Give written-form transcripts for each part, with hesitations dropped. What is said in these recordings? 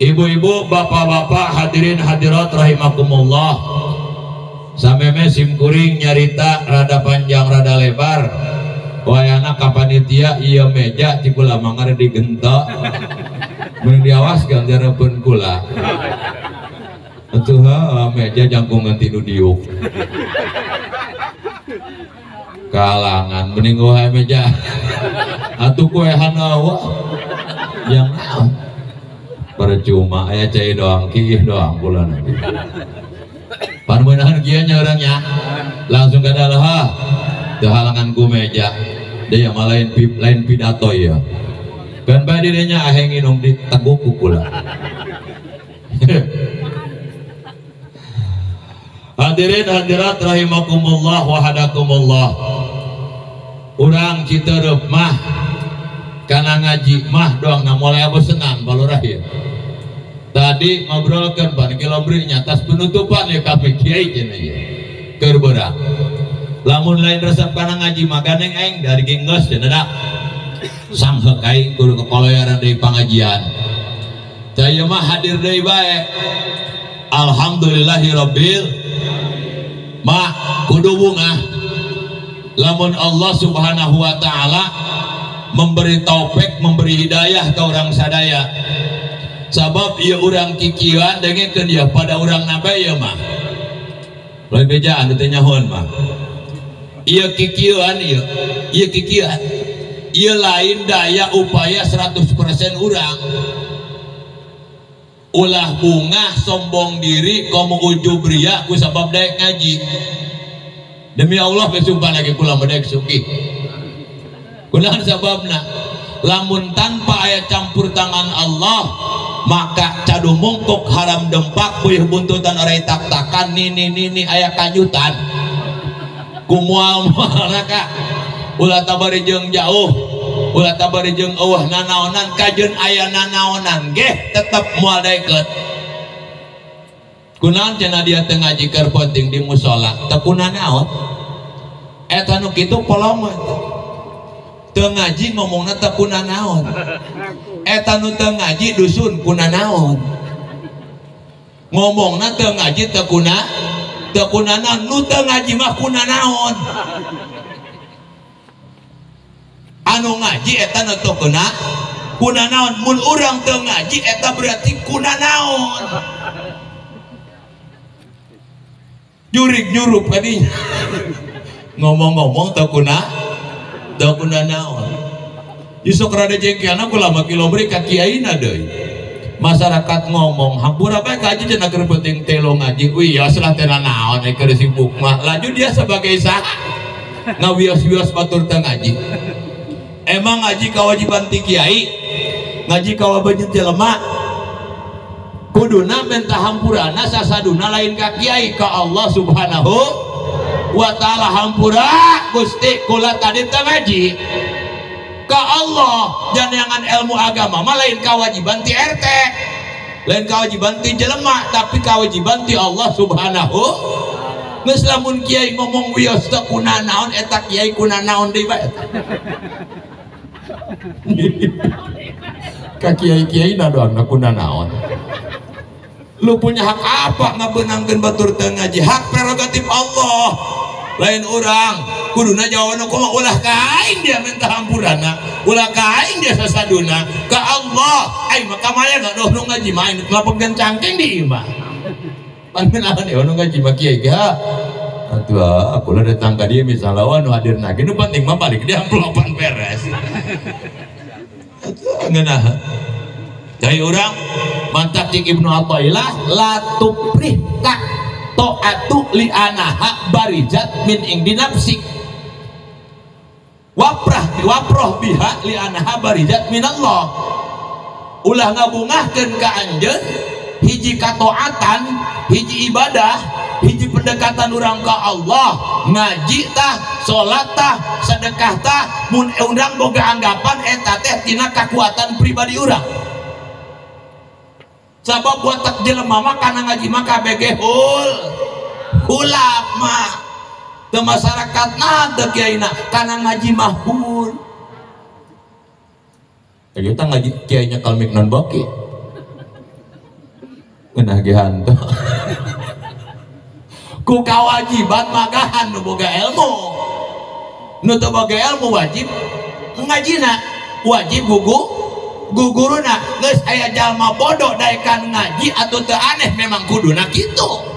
Ibu-ibu, bapak-bapak, hadirin hadirat rahimakumullah. Sameme sim kuring nyarita rada panjang rada lebar. Wayana kapanitia ieu meja ti kula mangar digentok. Mun diawaskeun jareupkeun kula. Atuh meja jangkungan ti nu diuk. Kalangan mending wae meja. Atuh kuehan eueuh. Yang naon? Percuma aya cai doang kiih doang kula nanti. Parmenahan kieu nya urangnya. Langsung ka dalah. Teu halangan ku meja. Deui mah lain lain pidato ieu. Kan bae dirinya aheng inum di teguk ku kula. Hadirin hadirat rahimakumullah wa hadakumullah. Urang Citeureup mah kana ngaji mah doang na mulai bosenan balurah ieu. Tadi ngobrolkeun pan kilomri nya tas penutupan ya kami kiai cenah ieu. Keur beurang. Lamun lain resep kana ngaji mah gandeng aing dari genggeus cenah da. Sangheuk aing kudu kekoloyaran deui pangajian. Tah ieu mah hadir deui bae. Alhamdulillahirabbil mah kudu bungah. Lamun Allah Subhanahu wa taala memberi taufik, memberi hidayah ke orang sadaya. Sabab ieu urang kikieuan dengekeun ieu pada urang nabe ieu mah. Lain bejaan teu nyahoan mah. Ieu kikieuan ieu, ieu kikieuan. Ieu lain daya upaya 100% urang. Ulah bungah sombong diri komo ujub ria ku sabab daek ngaji. Demi Allah bersumpah lagi kula mah daek sugih. Kunaon sababna? Lamun tanpa aya campur tangan Allah maka cadu mungkuk haram dempak puyuh buntutan orai tak-takan nini nini aya kanjutan ku moal-moalna ka ulah tabari jeung jauh ulah tabari jeung eueuh nanaonan kajeun aya nanaonan geh tetep moal daekeut. Kunaon cenah dia teu ngaji keur penting di musala teu kunanaon eta nu kitu polong teu ngaji ngomongna teu kunanaon eta nu teu ngaji dusun kunanaon ngomongna teu ngaji teu kunanaon nu teu ngaji mah kunanaon anu ngaji eta nu teu kunanaon mun urang teu ngaji eta berarti kunanaon jurig nyurup kadinya ngomong-ngomong teu kunanaon Yusuk rada jengkelna kula mah kilomri ka kiaina deui. Masyarakat ngomong hampura bae ka aji cenah keur penting telo ngaji. Wih ya salah teh naon keur sibuk mah. Laju dia sebagai saha ngawios-wios batur teu ngaji. Emang ngaji kewajiban ti kiai, ngaji kewajiban jelema. Kuduna minta hampurana sasaduna lain ka kiai ka Allah Subhanahu wa taala. Hampura Gusti kula tadi teu ngaji. Ka Allah jangan ilmu agama mah lain kewajiban ti RT, lain kewajiban ti jelema, tapi kewajiban ti Allah Subhanahu. Geus lamun kiai ngomong wios teu kunanaon eta kiai kunanaon deui bae eta. Ka kiai-kiai na doang na kunanaon. Lu punya hak apa ngabeunangkeun batur teu ngaji? Hak prerogatif Allah. Lain orang kuduna jawaban kumaha ulah ka aing dia minta hampurana, ulah ka aing dia sasaduna ka Allah. Aing mah kamaya gaduh nu ngaji mah aing kelapegkeun cangking di imah. Pan menahan ieu nu ngaji mah kiai ge. Atuh aku lah datang ka dieu misalnya nu hadirna ge nu penting mah balik dia amplopan beres. Atuh ngeunah. Dari urang mantap cik Ibnu Athaillah la tuprih ka ta'atu li anaha barijat min indi nafsik waprah waproh biha li anaha barijat min Allah. Ulah ngabungahkeun ka anjeun hiji kataatan, hiji ibadah, hiji pendekatan urang ka Allah, ngaji tah, salat tah, sedekah tah, mun urang boga anggapan eta teh tina kakuatan pribadi urang. Sabab watak jelema mah kana ngaji mah kabeh hul hulap mah teu masyarakatna teu kiaina kana ngaji mah hul. Kita ngaji kiainya kalmik non boki. Ngeunah ge hantu. Ku kawajiban magahan nu boga ilmu. Nu teu boga ilmu wajib ngajina, wajib guguruna. Geus aya jalma bodoh daekan ngaji atuh teu aneh memang kuduna kitu.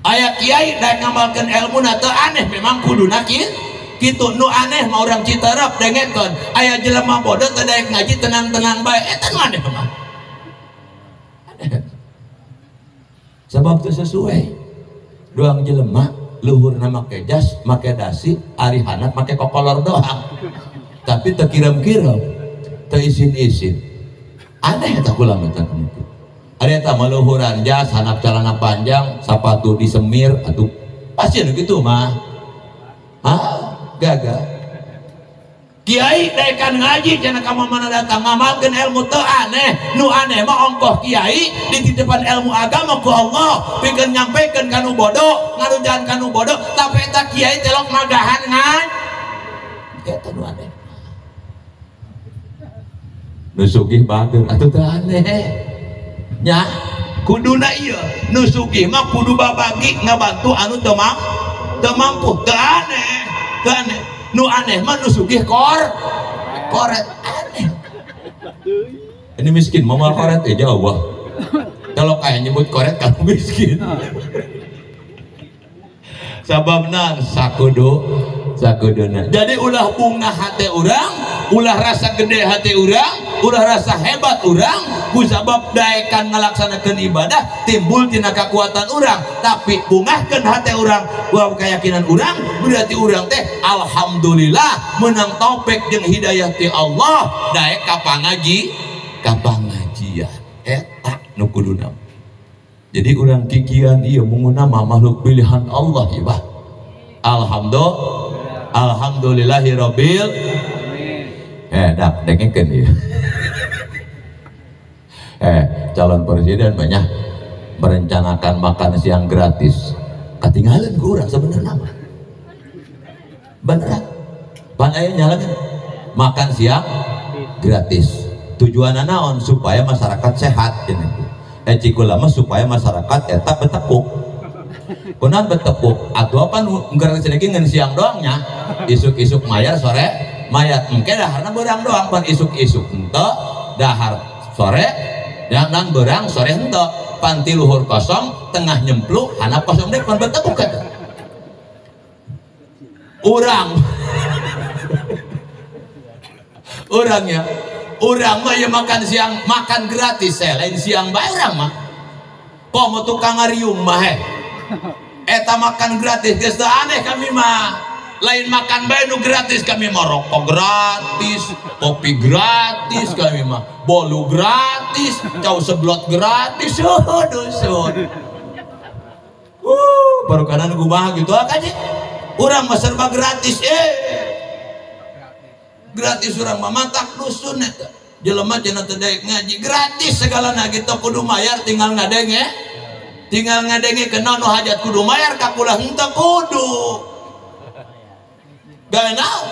Aya kiai daek ngamalkeun ilmuna teu aneh memang kuduna kitu. Nu aneh mah urang Citerep dengekeun aya jelema bodoh teu daek ngaji tenang-tenang bae, eta nu aneh mah. Aneh. Sebab teu sesuai. Doang jelema luhurna make jas, make dasi, ari handap make kokolor doang. Tapi teu kirim-kirim, teu isin-isin. Aneh eta kula mah teh. Ari eta mah luhuran jas, handap celana panjang, sapatu disemir atuh pasti nu kitu mah. Hah? Gagah. Kiai daekan ngaji cenah ka mana datang ngamalkeun ilmu teu aneh. Nu aneh mah ongkoh kiai dititipan ilmu agama ku Allah pikeun nyampekeun ka nu bodoh, ngarujahan ka nu bodoh, tapi eta kiai telok magahan ngan. Eta nu aneh. Nu sugih bager atuh teu aneh. Nya kuduna ieu nu sugih mah kudu babagi ngabantu anu teu mampu, teu aneh, teu aneh. Nu aneh mah nu sugih koret aneh. Ini miskin mau mal koret ya jauh wah. Kalau kayak nyebut koret kamu miskin. Sababna sakuduna. Jadi ulah bunga hati urang, ulah rasa gede hati urang, ulah rasa hebat urang, ku sabab daekan ngalaksanakeun ibadah timbul tina kakuatan urang, tapi bungahkeun hati urang, ku keyakinan urang, berarti urang teh alhamdulillah menang taufik jeung hidayah ti Allah daek ka pangajian. Eta nu kuduna. Jadi urang kikian ieu munguna mah makhluk pilihan Allah ieu bah. Alhamdulillahirabbil dak dengekeun ieu. Calon presiden banyak merencanakan makan siang gratis. Katinggalan ku urang sebenarnya mah. Beneran. Pan aya nyalakeun makan siang gratis. Tujuanna naon? Supaya masyarakat sehat cenah. Cikula mah supaya masyarakat eta betekuk. Kunaon betekuk? Atuh apa nu gratis lagi ngan siang doang nya. Isuk-isuk mayar sore mayar. Engke daharna beurang doang pan isuk-isuk henteu, dahar sore dan beurang sore henteu. Panti luhur kosong, tengah nyempluk, handap kosong deui pan betekuk eta. Urang. Urang ya. Urang mah ya makan siang, makan gratis saya, lain siang bae urang mah. Komo tukang ngariung mah he. Eta makan gratis geus teu aneh kami mah. Lain makan bae nu gratis kami mah, rokok gratis, kopi gratis kami mah, bolu gratis, cau seblot gratis, dusun. Baru kanan kumaha gitu aja. Urang mah serba gratis Gratis urang mah mantak dusun eta. Jelema cenah teu daek ngaji gratis segalana gitu kudu mayar tinggal ngadenge. Tinggal ngadenge kena nu hajat kudu mayar ka kula henteu kudu. Gawe naon?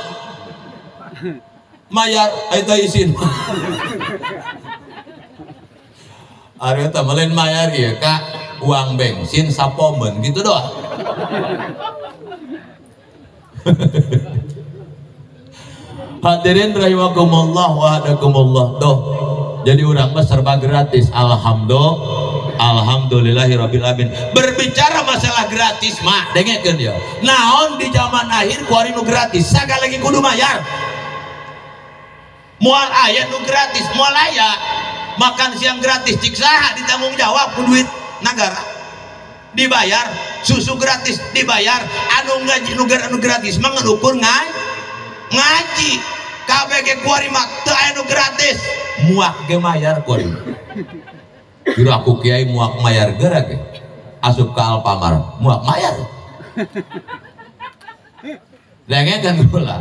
Mayar eta isin. Ari eta mah lain mayar ieu ka uang bensin sapomen gitu doang. Hadirin rahimakumullah wa hadakumullah. Tuh. Jadi urang mah serba gratis. Alhamdulillahirabbil alamin. Berbicara masalah gratis mah dengekeun ya. Naon di zaman akhir kuari nu gratis, sagala lagi kudu mayar. Moal aya nu gratis, moal aya. Makan siang gratis cik saha ditanggung jawab ku duit nagara. Dibayar, susu gratis dibayar, anu ngaji nu gratis mah ngan ukur ngaji. KBG kuari mah teu aya nu gratis, muak ge mayar kuari. Kira aku kiai muak mayar geura ge. Asup ka Alfamart, muak mayar. Dengekeun kula.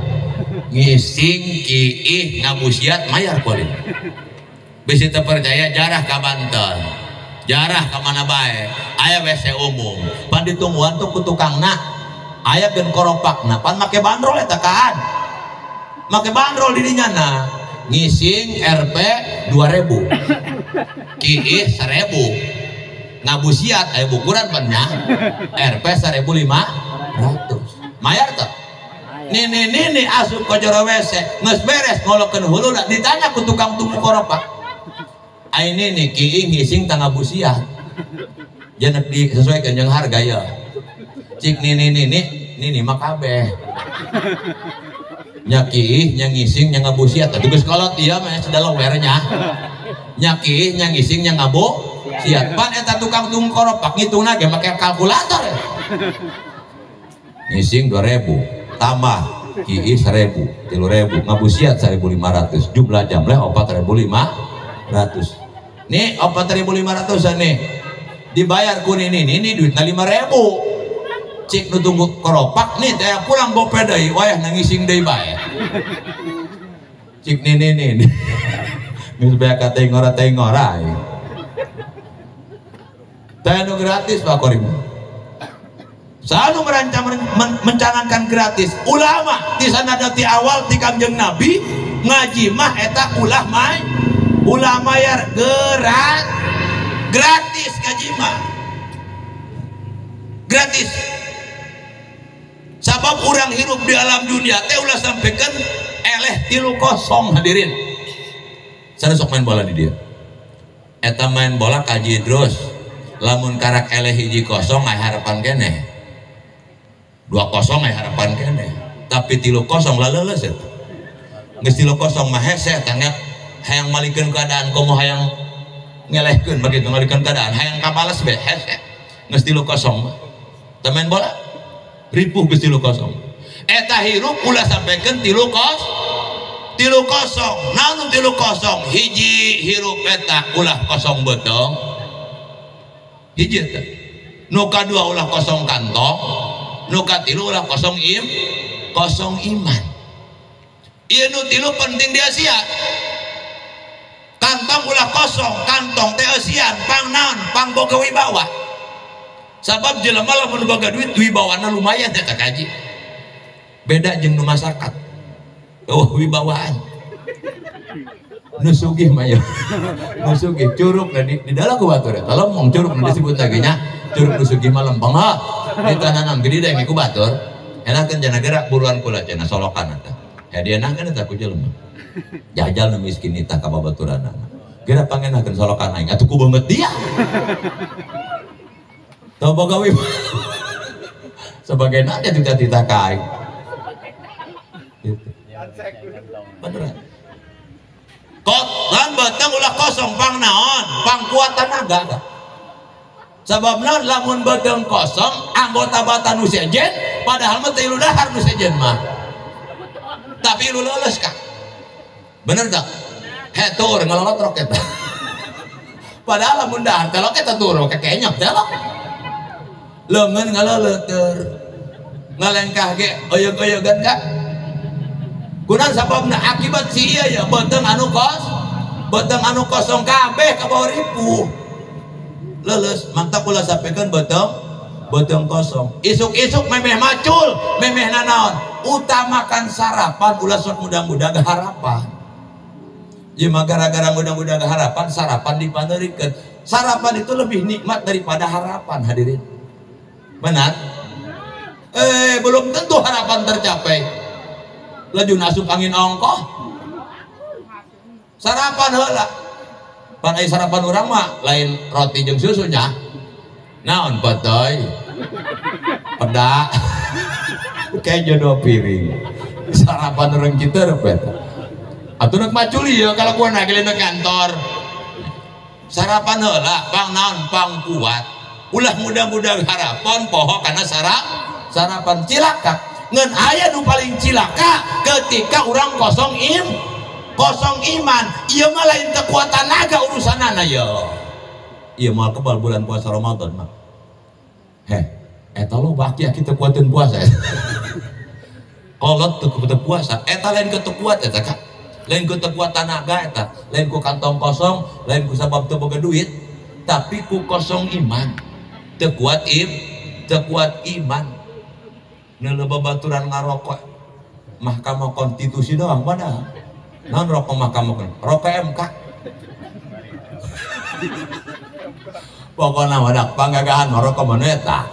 Ngising kiih ngabusiat mayar kuari. Bisi teu percaya jarah ka Banten. Jarah ka mana bae, aya WC umum. Pan ditungguan tuh ku tukangna. Aya geun koropakna, pan make bandrol eta kaan. Make bandrol di dinya na. Ngising RP 2000. Kiih 1000 ngabusiat aya bukuran pan nya Rp 1500 mayar teu nini nini asup ka jero WC geus beres ngolokeun huluna ditanya ku tukang tunggu koropak ai nini kiih ngising teu ngabusiat jenek disesuaikan jeung harga ya cik nini nini nini mah kabeh nya kiih nya ngising nya ngabusiat atuh geus kolot ieu mah sedalawer nya nya kiih nya ngising nya ngabusiat pan eta tukang tunggu koropak ngitungna ge make kalkulator ngising 2000 tambah kiih 1000 3000 ngabusiat 1500 jumlah jamleh 4500 nih 4500 nih dibayar ku nini nini duitna 5000 cik nu tunggu koropak nih teh pulang gope deui wayah ngising deui bae cik nini nini geus beak ka tengora tengora teh nu gratis Pak Korim selalu merancang mencanangkan gratis ulama di sana ti awal ti Kangjeng Nabi ngaji mah eta ulah mai ulah mayar gratis ngaji mah gratis sabab urang hirup di alam dunia teh ulah sampaikan eleh 3-0 hadirin sana sok main bola di dia eta main bola kaji terus lamun karak eleh 1-0 aya harapan keneh 2-0 aya harapan keneh tapi 3-0 laleuleus eta geus 3-0 mah hese tangga hayang malikeun keadaan komo hayang ngelehkeun begitu ngalikeun keadaan hayang kabales be hese geus 3-0 mah teu main bola ripuh geus 3-0 eta hirup ulah sampaikan 3-0 naon 3-0 hiji hirup eta ulah kosong beuteung hiji eta nu kadua ulah kosong kantong nu katilu ulah kosong im kosong iman ieu nu tilu penting di Asia kantong ulah kosong kantong teh eusian pang naon pang boga wibawa sabab jelema lamun boga duit wibawana lumayan eta kaji beda jeung nu masyarakat oh wibawaan nu sugih mah ya nu sugih curug di dalam ku batur eta lempeng curug nu disebut lagi nya curug nu sugih mah lempeng ha di tananam gede deh ku batur enakeun cenah gerak buruan kula cenah solokan eta hadiahkeun eta ku jelema jajal nu miskin nitah ka babaturanna geura pangenakeun solokan aing atuh ku beungeut dia teu boga wibawa sebagai nanya juga titah ka aing gitu beneran kot lan beuteung ulah kosong pang naon pang kuat tenaga sabab naon lamun beuteung kosong anggota batan nu sejen padahal mah teu dahar nu sejen mah tapi lu leuleus ka bener tak hetur ngelolot rok eta padahal lamun dahar teh lok eta turu kekenyok teh lok leungeun ngaleuleuteur ngalengkah ge oyog-oyogan ka kunaon sababna akibat si ieu ya beuteung anu kos beuteung anu kosong kabeh ka bawah ripuh leuleus mantap ulah sampaikan beuteung kosong isuk-isuk memeh macul memeh nanaon utamakan sarapan ulah sok mudah-mudah harapan ieu mah gara-gara mudah-mudah harapan sarapan dipaneurikeun sarapan itu lebih nikmat daripada harapan hadirin benar belum tentu harapan tercapai laju nasup angin ongkoh sarapan heula pan ai sarapan urang mah lain roti jeung susunya naon peuteuy peda kejo 2 piring sarapan urang kitu eta atuh nek maculi ya kalau gua nagelin ke kantor sarapan heula pang naon pang kuat ulah mudah-mudah harapan poho karena sarapan cilaka ngan aya nu paling cilaka ketika urang kosong iman ieu mah lain kekuatan naga urusanana ye ieu mah kebal bulan puasa Ramadan mah heh eta lo bakia kita kuatin puasa kolot teu puasa eta lain kuat eta ka lain ku teu kuat tanaga eta lain ku kantong kosong lain ku sabab teu boga duit tapi ku kosong iman teu kuat iman nu babaturan ngarokok Mahkamah Konstitusi doang padahal naon rokok Mahkamah Konstitusi rokok MK Pokona mah dak panggagahan mah rokok mah eta.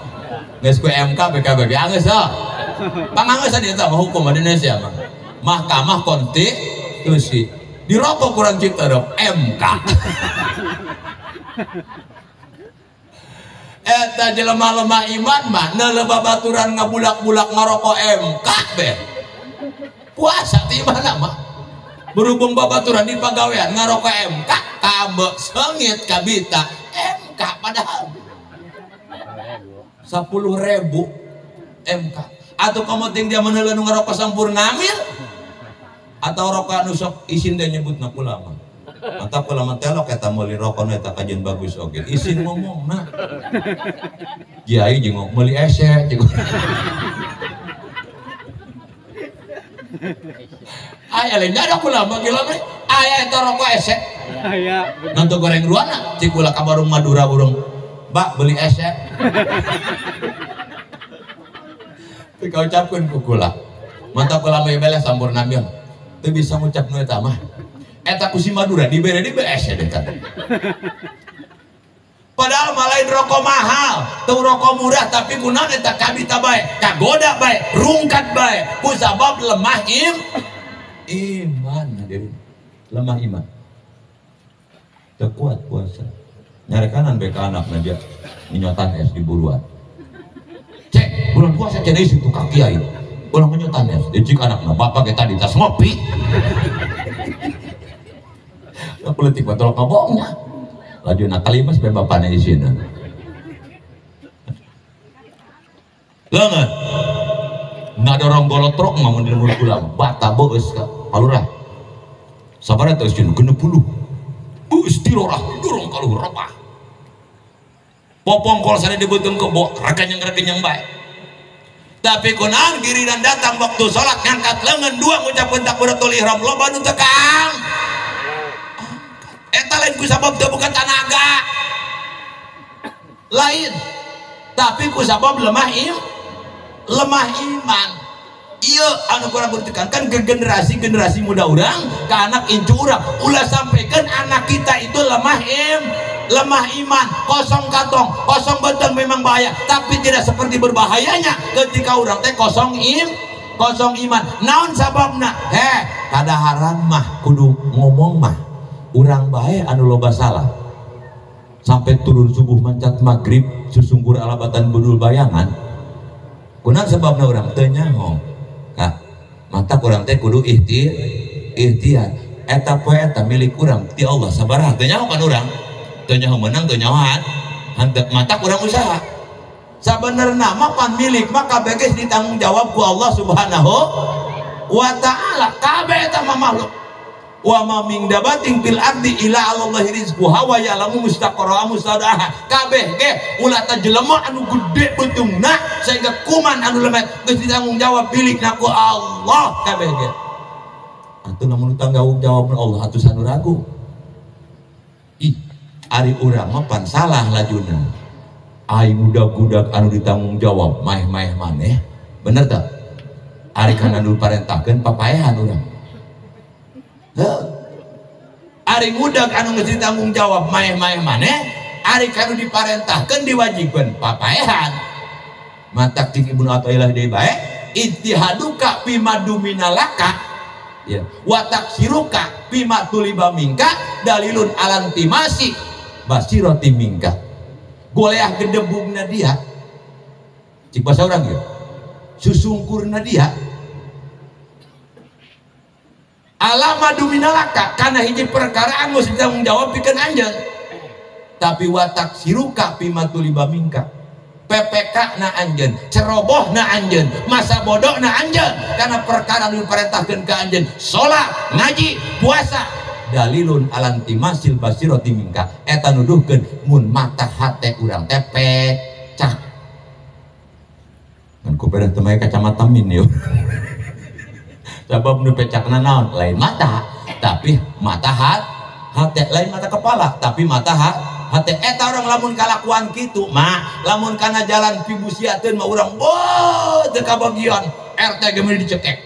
Geus ku MK BKBG anggeus heuh. Pangangeusan eta mah hukum Indonesia mah. Mahkamah Konstitusi. Dirokok kurang Citerep MK. Eta jelema lemah iman mah neuleuh babaturan ngabulak-bulak ngarokok MK be. Puasa ti mana mah? Berhubung babaturan di pagawean ngarokok MK kaambek seungit kabita MK padahal 10.000 MK. Atau kamu ting dia meneuleuh nu ngarokok sampurna mil atau rokok anu sok isin teh nyebutna ulama. Mantap ulama telok eta meuli rokok eta kajian bagus oge. Isin ngomongna. Kiai jeung meuli ese jeung. Aya lain ada ulama gila mah. Aya eta rokok ese. Aya. Nanti goreng ruana cik ulah ka warung Madura burung. Mbak beli ese. Teu kaucapkeun ku kula. Mantap ulama ieu beleh sampurna mil. Teu bisa ngucap nu eta mah. Eta ku si Madura dibere di BS ya dekat. Padahal mah lain rokok mahal, teu rokok murah tapi kunaon eta kabita bae, kagoda bae, rungkat bae, ku sabab lemah iman hadirin. Lemah iman. Teu kuat puasa. Nyarekanan bae ka anakna dia minyotan es di buruan. Cek, bulan puasa cenah isi tukang kiai. Ulah minyotan es, dicik anakna, bapak ge tadi tas ngopi. Politik betul kabohongnya. Laju nak kalimas be bapakna isina. Leungeun. Ngadorong golotrok mah mun di lembur kula bata beus ka palurah. Sabaraha teh isina 60. Beus dirorah dorong ka luhur repah. Popongkol sare dibeuteung kebo ragenyeng-ragenyeng bae. Tapi kunaon giliran datang waktu salat ngangkat leungeun dua ngucapkeun takbiratul ihram loba nu teu kaang. Eta lain ku sabab teu bukan tanaga. Lain. Tapi ku sabab lemah iman. Ieu anu kurang ditekankan ke generasi-generasi muda urang, ke anak incu urang. Ulah sampaikan anak kita itu lemah iman, kosong kantong, kosong benteng memang bahaya, tapi tidak seperti berbahayanya ketika urang teh kosong iman. Naon sababna? Heh, kadaharan mah kudu ngomong mah. Urang bae anu loba salah sampai turun subuh mancat maghrib susungkur alabatan budul bayangan kunaon sebabna urang teu nyaho ka mata urang teh kudu ikhtiar eta poe eta milik urang ti Allah sabaraha teu nyaho kan urang teu nyaho meunang teu nyahoan henteu mata urang usaha sabenerna mah pan milik mah kabeh geus ditanggung jawab ku Allah Subhanahu wa taala kabeh eta mah makhluk. Wa ma min dabatin fil ardi ila 'alallahi rizquha wa ya'lamu mustaqarraha mustaudaha. Kabeh ge ulah ta jelema anu gede beutungna sehingga kuman anu lemet geus ditanggung jawab milikna ku Allah kabeh ge. Atuh lamun tanggung jawab Allah atuh sanu ragu. Ih, ari urang mah pan salah lajuna. Ai budak-budak anu ditanggung jawab maeh-maeh maneh, bener teu? Ari kana anu parentahkeun papaehan urang. Ari ngudag anu geus ditanggung jawab maeh-maeh maneh, ari kanu diparentahkeun diwajibkeun papaehan. Matak cik Ibnu Athaillah deui bae, ijtihaduka bima duminalaka ya, wa taksiruka bima tuliba minka dalilun alantimasi basirati minka. Goleah gedebugna dia. Cik bahasa urang ieu. Susungkurna dia. Alama duminalaka karena hiji perkara geus ditanggung jawab pikeun anjeun. Tapi watak siruka bima tuliba minka. PPK na anjeun, ceroboh na anjeun, masa bodoh na anjeun karena perkara nu diperintahkeun ka anjeun, salat, ngaji, puasa, dalilun alantimasil basirati minka. Eta nuduhkeun mun mata hate urang teh pecah. Ngan ku pedah teu make kacamata min yeuh. Sabab nu pecakna naon? Lain mata, tapi mata hate, lain mata kepala, tapi mata hate. Eta orang lamun kalakuan kitu mah, lamun kana jalan pibusiateun mah urang beuh teu kabagian, RT ge meuni dicekek.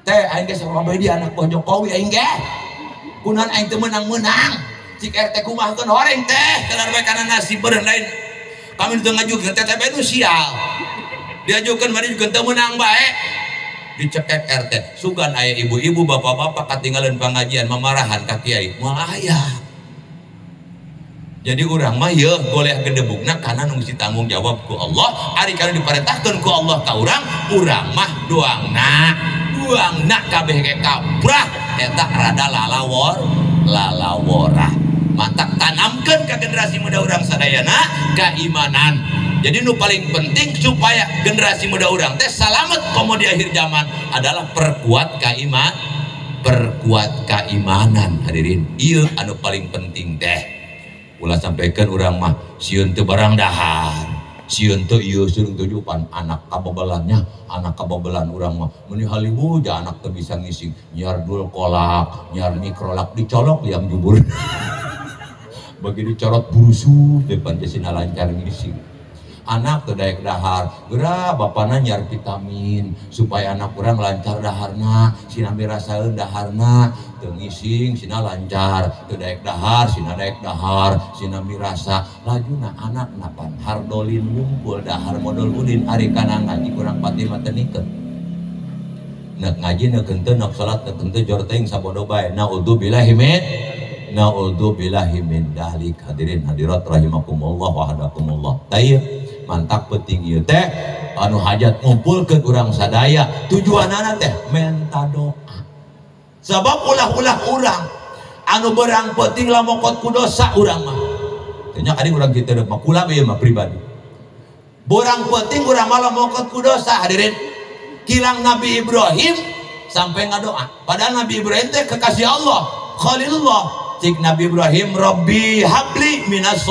Teh aing ge sarua bae di anak buah Jokowi aing ge. Kunaon aing teu meunang-meunang. Cik RT kumahakeun horeng teh kelar bae kana nasib beureun lain. Kami teu ngajukeun teh teh nu sial. Diajukeun mari juga teu meunang bae. Dicekek RT. Sugan aya ibu-ibu bapak-bapak katinggalan pengajian mamarahan ka kiai. Moal aya. Jadi urang mah yeuh goleh gedebugna kana nu geus ditanggung jawab ku Allah, ari kana diparentahkeun ku Allah ka urang, urang mah doangna, doangna kabeh ge kabrah eta rada lalawor, lalawora. Matak tanamkeun ka generasi muda urang sadayana keimanan. Jadi nu paling penting supaya generasi muda urang teh salamet komo di akhir zaman adalah perkuat keiman, perkuat keimanan hadirin. Ieu anu paling penting teh. Ulah sampaikan urang mah sieun teu barang dahar, sieun teu ieu sieun tujuan anak kabebelannya, anak kabebelan urang mah meuni haliwu ja anak teu bisa ngising, nyiar dul kolak, nyiar mikrolak dicolok liang jubur. Bagi dicorot burusu depan jesina lancar ngising. Anak teu daek dahar, geura bapana nyiar vitamin supaya anak urang lancar daharna, sina mirasaeun daharna, teu ngising sina lancar, teu daek dahar sina daek dahar, sina mirasa lajuna anak napan hardolin ngumpul dahar modal ulin ari kana ngaji kurang pati mah teu nikeun. Nek ngaji nek henteu nek salat nek henteu jor teuing sabodo bae. Naudzubillahi min naudzubillahi min dalik. Hadirin hadirat rahimakumullah wa hadakumullah. Tayeuh mantak penting ieu teh anu hajat ngumpulkeun urang sadaya tujuanana teh menta doa. Sabab ulah-ulah urang anu berang penting lamokot ku dosa urang mah. Teh nya kadang urang kitu mah kula ieu mah pribadi. Borang penting urang mah lamokot ku dosa hadirin. Kilang Nabi Ibrahim sampai ngadoa. Padahal Nabi Ibrahim teh kekasih Allah, Khalilullah. Cik Nabi Ibrahim Rabbi habli minas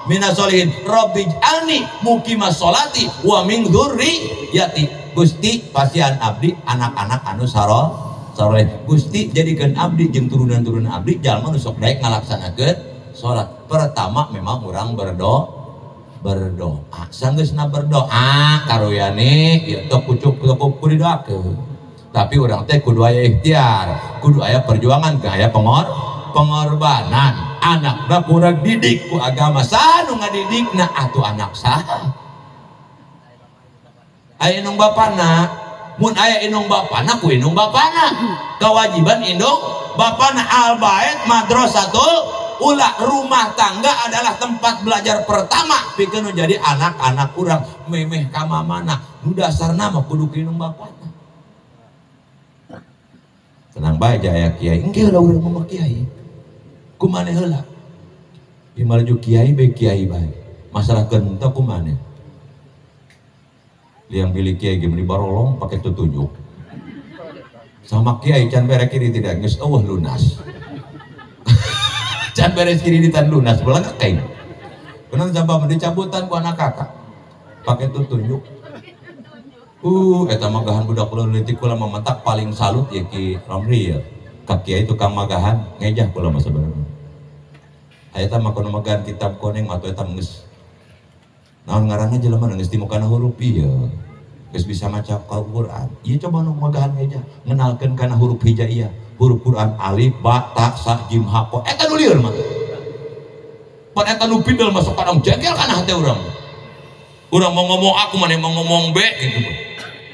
minasolihin Rabbi ij'alni muqimas sholati wa min dzurriyyati. Gusti pasian abdi anak-anak anu saroleh. Gusti jadikeun abdi jeung turunan-turunan abdi jalma nu sok daek ngalaksanakeun salat. Pertama memang urang berdoa. Sanggeusna berdoa karuyane ieu teu kucuk teu kudu didoakeun. Tapi urang teh kudu aya ikhtiar, kudu aya perjuangan, kudu aya pengorbanan. Anakna kurang didik ku agama, sanu ngadidikna atuh anak saha? Aya indung bapana, mun aya indung bapana ku indung bapana. Kewajiban indung bapana al bait madrasatul ula, rumah tangga adalah tempat belajar pertama pikeun nu jadi anak-anak urang memeh ka mamana. Nu dasarna mah kudu ku indung bapana. Tenang bae aya kiai, engke heula urang mah kiai. Kumane heula? Di malaju kiai bae kiai bae. Masalah teu kumane? Liang bilik kiai ge meuni barolong pake tutunjuk. Sama kiai can bere kiri tidak geus eueuh lunas. Can beres kiri ditan lunas belang kain. Bener sabab dicabutan ku anak kakak. Pake tutunjuk. Eta magahan budak leutik kula mah mentak paling salut ya Ki Romli ya. Ka kiai tukang magahan ngejah kula mah sebenarnya. Eta mah kono magahan kitab koneng mah eta geus naon ngaranna jelema geus di mukana huruf ieu. Geus bisa maca Al-Qur'an. Ieu coba nu magahan ngejah ngenalkeun kana huruf hijaiyah, huruf Qur'an alif ba ta sa jim ha ko. Eta nu lieur mah. Pan eta nu pindel masuk kadang jengkel kana hate urang. Urang mau ngomong aku mana mau ngomong B gitu.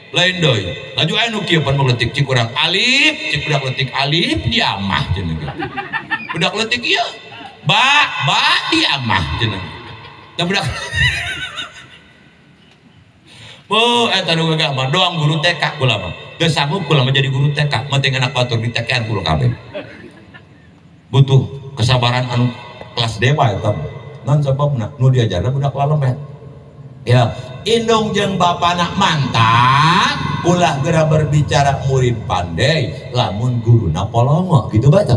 Lain deui. Laju aya nu kieu pan letik cik urang alif, cik budak letik alif diamah cenah gitu. Budak letik ieu ba ba diamah cenah. Da budak oh eta nu gagah mah doang guru TK kula mah. Geus sanggup kula mah jadi guru TK, penting anak batur di TK-an kula kabeh. Butuh kesabaran anu kelas dewa eta. Naon sababna nu diajarna budak lalemet. Ya, indung jeung bapana mantap, ulah geura berbicara murid pandai, lamun guruna polongo gitu bae.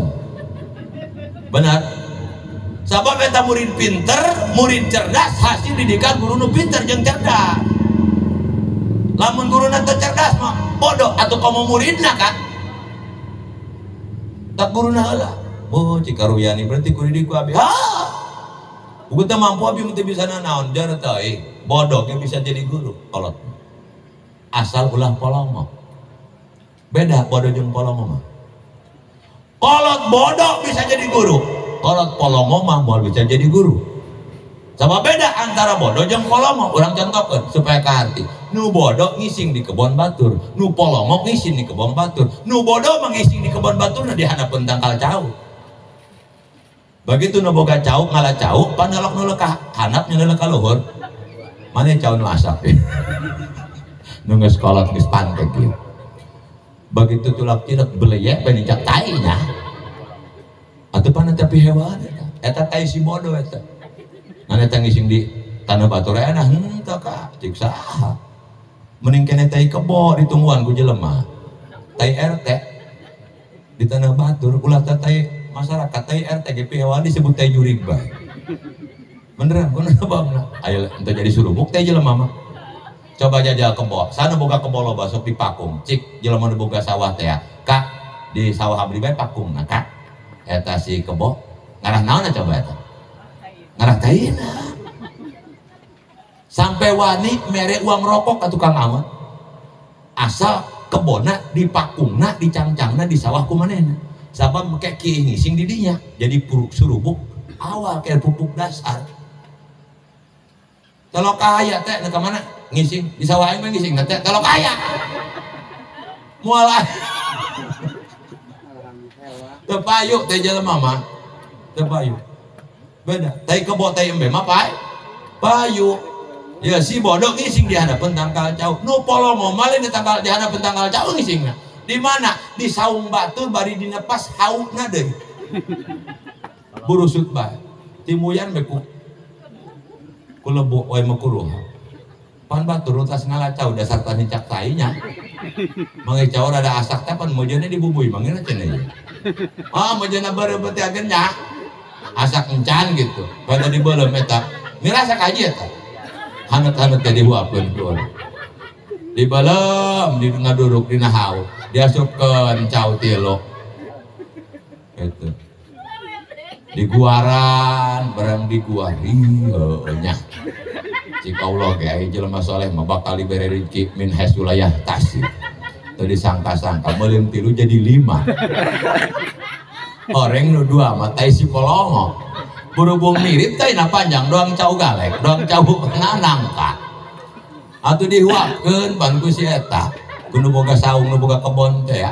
Benar. Sabab eta murid pinter, murid cerdas hasil didikan guru nu pinter jeung cerdas. Lamun guruna teu cerdas mah bodoh atuh komo muridna kan. Tak guruna heula. Oh, Cikaruyani berarti kudu didik ku abi. Ha! Buku teu mampu abi teu bisa nanaon jar teh. Bodoh ge bisa jadi guru kolot. Asal ulah polongo. Beda bodoh jeung polongo mah. Kolot bodoh bisa jadi guru. Kolot polongo mah moal bisa jadi guru. Sama beda antara bodoh jeung polongo, urang contohkeun supaya kaharti. Nu bodoh ngising di kebon batur, nu polongo ngising di kebon batur, nu bodoh mah ngising di kebon batur di handapeun tangkal cau. Begitu nu boga cau ngala cau, panelok nu ka handap nyeuleuh ka luhur. Mana cau nu asap. Nu geus kolot geus pantek ieu. Begitu tulak cilek beleyek bae nincak tai nya. Atuh pan tapi hewan eta. Eta tai si bodoh eta. Ngan eta ngising di tanah batur enak henteu ka cik saha. Mending kene tai kebo ditungguan ku jelema. Tai RT di tanah batur ulah tai masyarakat tai RT ge hewan disebut tai jurig bae. Beneran kunaon sebabna? Aya henteu jadi surubuk tai jelema mah. Coba jajal kebo, sana boga kebo loba sok dipakung. Cik jelema nu boga sawah teh ya. Kak di sawah abdi bae pakungna kak. Eta si kebo ngarah naon coba eta? Ngarah taina. Sampai wani mere uang rokok ka tukang amat. Asal kebona dipakungna, dicangcangna di sawah ku manehna. Sabab make kieu ngising di dinya jadi puruk surubuk awal kayak pupuk dasar. Kalau kaya teh ka mana? Ngising di sawah aing mah ngising teh kalau kaya. Moal teu payu teh jelema mah. Teu payu. Beda. Tai kebo tai embe mah payu. Ya si bodoh ngising di handapeun tangkal cau. Nu polongo mah lain di tangkal di handapeun tangkal cau ngisingna. Di mana? Di saung batur bari dinepas hauna deui. Burusut bae. Timuyan bae ku kulebok wae mah. Pan batur tas ngala cau dasar tani cak tainya. Mangi cau rada asak teh pan mojona dibubui mangina cenah ieu. Ah mojona beureum teh agen nya. Asak encan gitu. Pada dibeuleum eta. Mirasa kaji eta. Hanet-hanet teh dihuapkeun ku urang. Dibeuleum di ngaduruk dina hau. Diasupkeun cau tilu. Gitu. Diguaran barang diguari heueuh nya. Cik Allah ge aya jelema soleh mah bakal dibere rezeki min haitsu la yahtasib. Teu disangka-sangka meuleum 3 jadi 5. Oreng nu 2 mah tai si polongo. Berhubung mirip teh na panjang doang cau galek, doang cau nangka. Atuh dihuapkeun ban ku si eta. Ku nu boga saung nu boga kebon teh ya.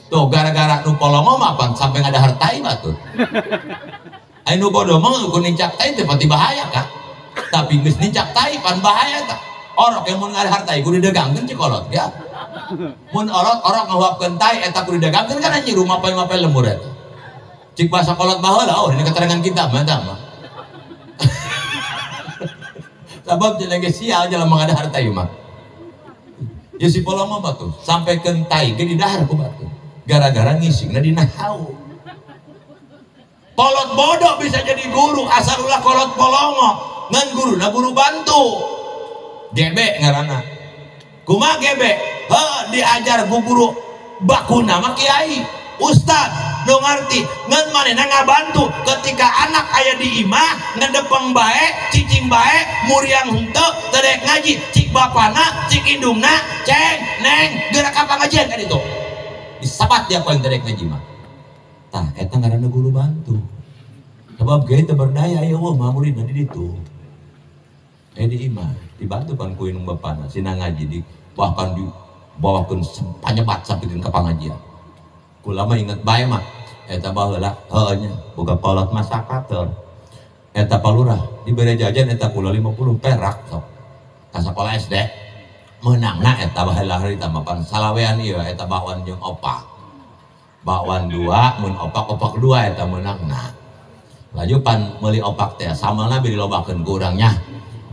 Tuh gara-gara nu polongo mah pan sampai ngadahar tai batur. Ai nu bodoh mah ku nincak tai teh pati bahaya kah? Tapi geus nincak tai pan bahaya tah. Orok yang mun ngadahar tai kudu didegangkeun cik kolot ya. Mun orok orok ngahuapkeun tai eta kudu didegangkeun kan anjing rumah mapai lemur eta. Cik bahasa kolot baheula oh ini keterangan kita mah tah mah. Sabab jelema geus sial jelema ngadahar tai mah. Ya si polongo mah tuh sampai keun tai ge didahar ku batur. Gara-gara ngisingna dina hau. Kolot bodoh bisa jadi guru asal ulah kolot polongo. Ngan guru na guru bantu. GB ngaranna. Kumaha GB? Heuh diajar ku guru bakuna mah kiai, ustad nu ngarti. Ngan manehna ngabantu ketika anak aya di imah ngedepeng bae, cicing bae, muriang henteu, teu daek ngaji, cik bapana, cik indungna, ceng, neng, geura ka pangajian ka ditu. Disabat dia poin teu daek ngaji mah. Tah eta ngaranna guru bantu. Sebab ge teu berdaya ieu mah muridna di ditu. Di imah dibantu pan ku indung bapana sina ngaji di bahkan dibawakeun panyebat sampikeun ka pangajian. Kula mah inget bae mah eta baheula heueuh nya boga kolot masakateur. Eta palurah dibere jajan eta kula 50 perak sok. Ka sakola SD meunangna eta baheula harita mah pan salawean ieu eta bakwan jeung opak. Bakwan 2 mun opak opak 2 eta meunangna. Laju pan meuli opak teh samelna bari dilobakeun ku urang nya.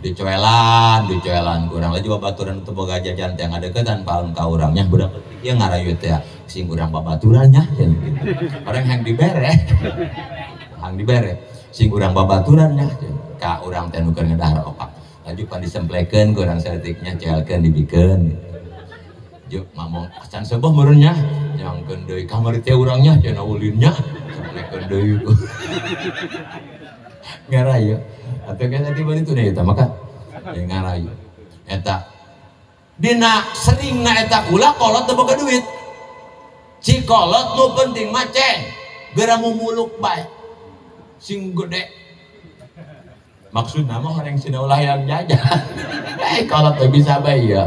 Dicoelan, dicoelan kurang lagi babaturan teu boga jajan teh ngadeukeutan paun ka urang nya budak leutik ieu ngarayu teh sing urang babaturan nya gitu. Orang hang dibere. Hang dibere sing urang babaturan nya ka urang teh nu keur ngedahar opak. Laju pan disemplekeun ku urang saeutiknya ceelkeun dibikeun. Juk mamong acan seueuh meureun nya nyangkeun deui kamari teh urang nya cenah ulin nya semplekeun deui. Ngarayu atau kan tadi bari itu deh eta maka ya ngarayu eta dina seringna eta kula kolot teu boga duit. Ci kolot nu penting mah ceng geura mumuluk bae. Sing gede. Maksudna mah orang sina ulah yang jajan. Kalau teu bisa bae ya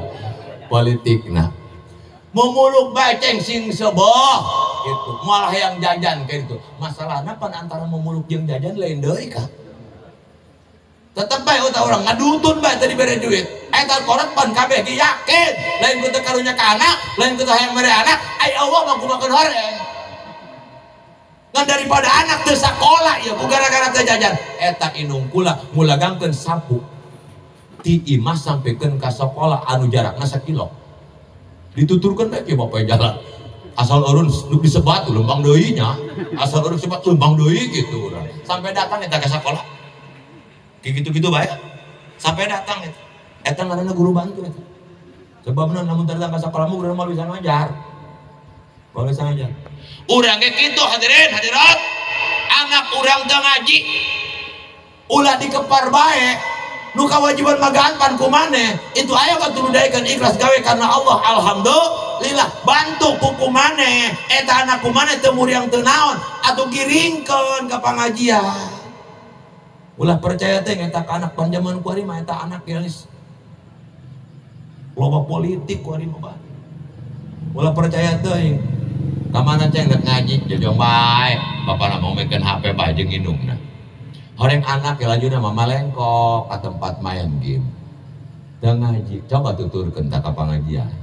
politikna. Mumuluk bae ceng sing seboh gitu. Malah yang jajan kayak gitu. Masalahna pan antara mumuluk jeung jajan lain deui ka. Tetep bae otak urang ngadutun bae tadi bere duit. Eta korot pan kabeh ge yakin lain ku teu karunya ka anak, lain ku teu hayang mere anak, ai Allah mah kumakeun horeng. Ngan daripada anak teu sakola ieu ku gara-gara teu jajan, eta indung kula mulagangkeun sapu ti imah sampikeun ka sakola anu jarakna sakilo. Dituturkeun bae kieu bapak jalan. Asal urun nu disebat lembang deui nya, asal urun sebat lembang deui gitu urang. Sampai datang eta ka sakola. Kayak gitu-gitu bae. Sampai datang eta. Eta ngaranna guru bantu eta. Sebabna lamun datang ka sakola mah urang moal bisa ngajar. Moal bisa ngajar. Urang ge kitu hadirin hadirat. Anak urang teu ngaji. Ulah dikepar bae. Nu kawajiban magaan pan ku maneh, itu aya batu nu daekeun ikhlas gawe karena Allah. Alhamdulillah bantu ku maneh. Eta anak ku maneh teu muriang teu naon, atuh giringkeun ka pangajian. Ulah percaya teh eta ka anak panjaman ku ari mah eta anak geus loba politik ku ari mah. Ulah percaya teh ka mana ceng rek ngaji jojong bae, bapana mau mekeun HP bae jeung indungna. Horeng anak ya lajuna mah malengkok ka tempat main game. Teu ngaji, coba tuturkeun ta ka pangajian.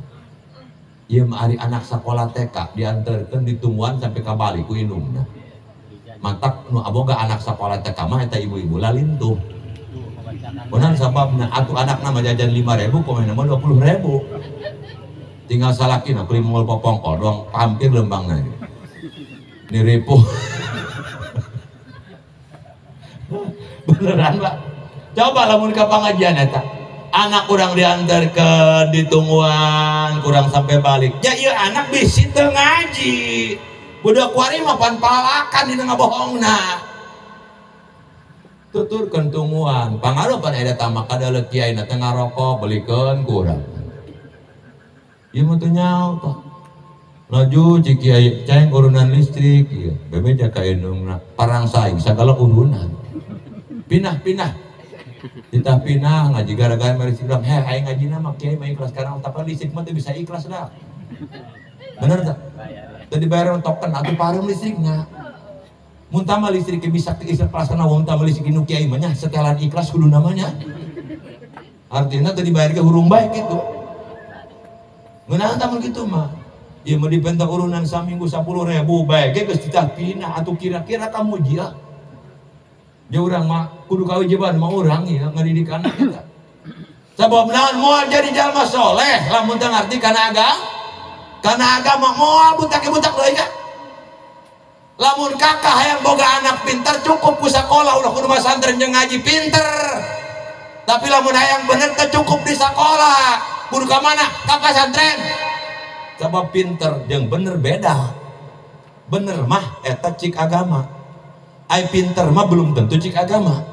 Ieu mah ari anak sakola TK dianterkeun ditungguan sampai ka balik ku indungna. Mantak nu aboga anak sakola TK mah eta ibu-ibu lalintuh. Kunaon sababna atuh anakna mah jajan 5.000 komena mah 20.000. Tinggal salakina beli mall popongkol doang hampir lembangna. Niripuh. Beneran Pak. Coba lamun ka pangajian eta. Anak kurang diantarkeun, ditungguan, kurang sampai balik. Ya ieu anak bisi teu ngaji. Budak kuari mah pan palalakan dina ngabohongna. Tuturkeun tungguan, pangaruh pan eta mah kadaleuk kiai na teu ngarokok belikeun kurang. Ieu mah teu nyaho tah. Laju cik kiai ceng urunan listrik ieu. Bebeja ka indungna parang saing sagala urunan. Pinah-pinah. Titah pinah ngaji gara-gara mari bilang, "Heh, aing ngajina mah kiai mah ikhlas karena tapi listrik mah teu bisa ikhlas dah." Bener tak? Teu dibayar token atuh pareum listrikna. Mun tah mah listrik bisa ikhlas kana wong tah listrik nu kiai mah nya setelan ikhlas kudu namanya. Artinya teu dibayar ge hurung bae kitu. Ngeunah tah mun kitu mah. Ieu mah dipenta urunan saminggu 10.000 bae ge geus titah pinah atuh kira-kira kamu jia. Dia urang mah kudu kawajiban mah urang ya ngadidik anak eta. Sabab naon moal jadi jalma soleh lamun teu ngarti kana agama. Kana agama moal butak butak deui ka. Lamun kakak hayang boga anak pintar cukup ku sakola ulah kudu masantren jeung ngaji pinter. Tapi lamun hayang bener teu cukup di sakola, kudu ka mana? Ka pasantren. Sabab pinter jeung bener beda. Bener mah eta cik agama. Ai pinter mah belum tentu cik agama.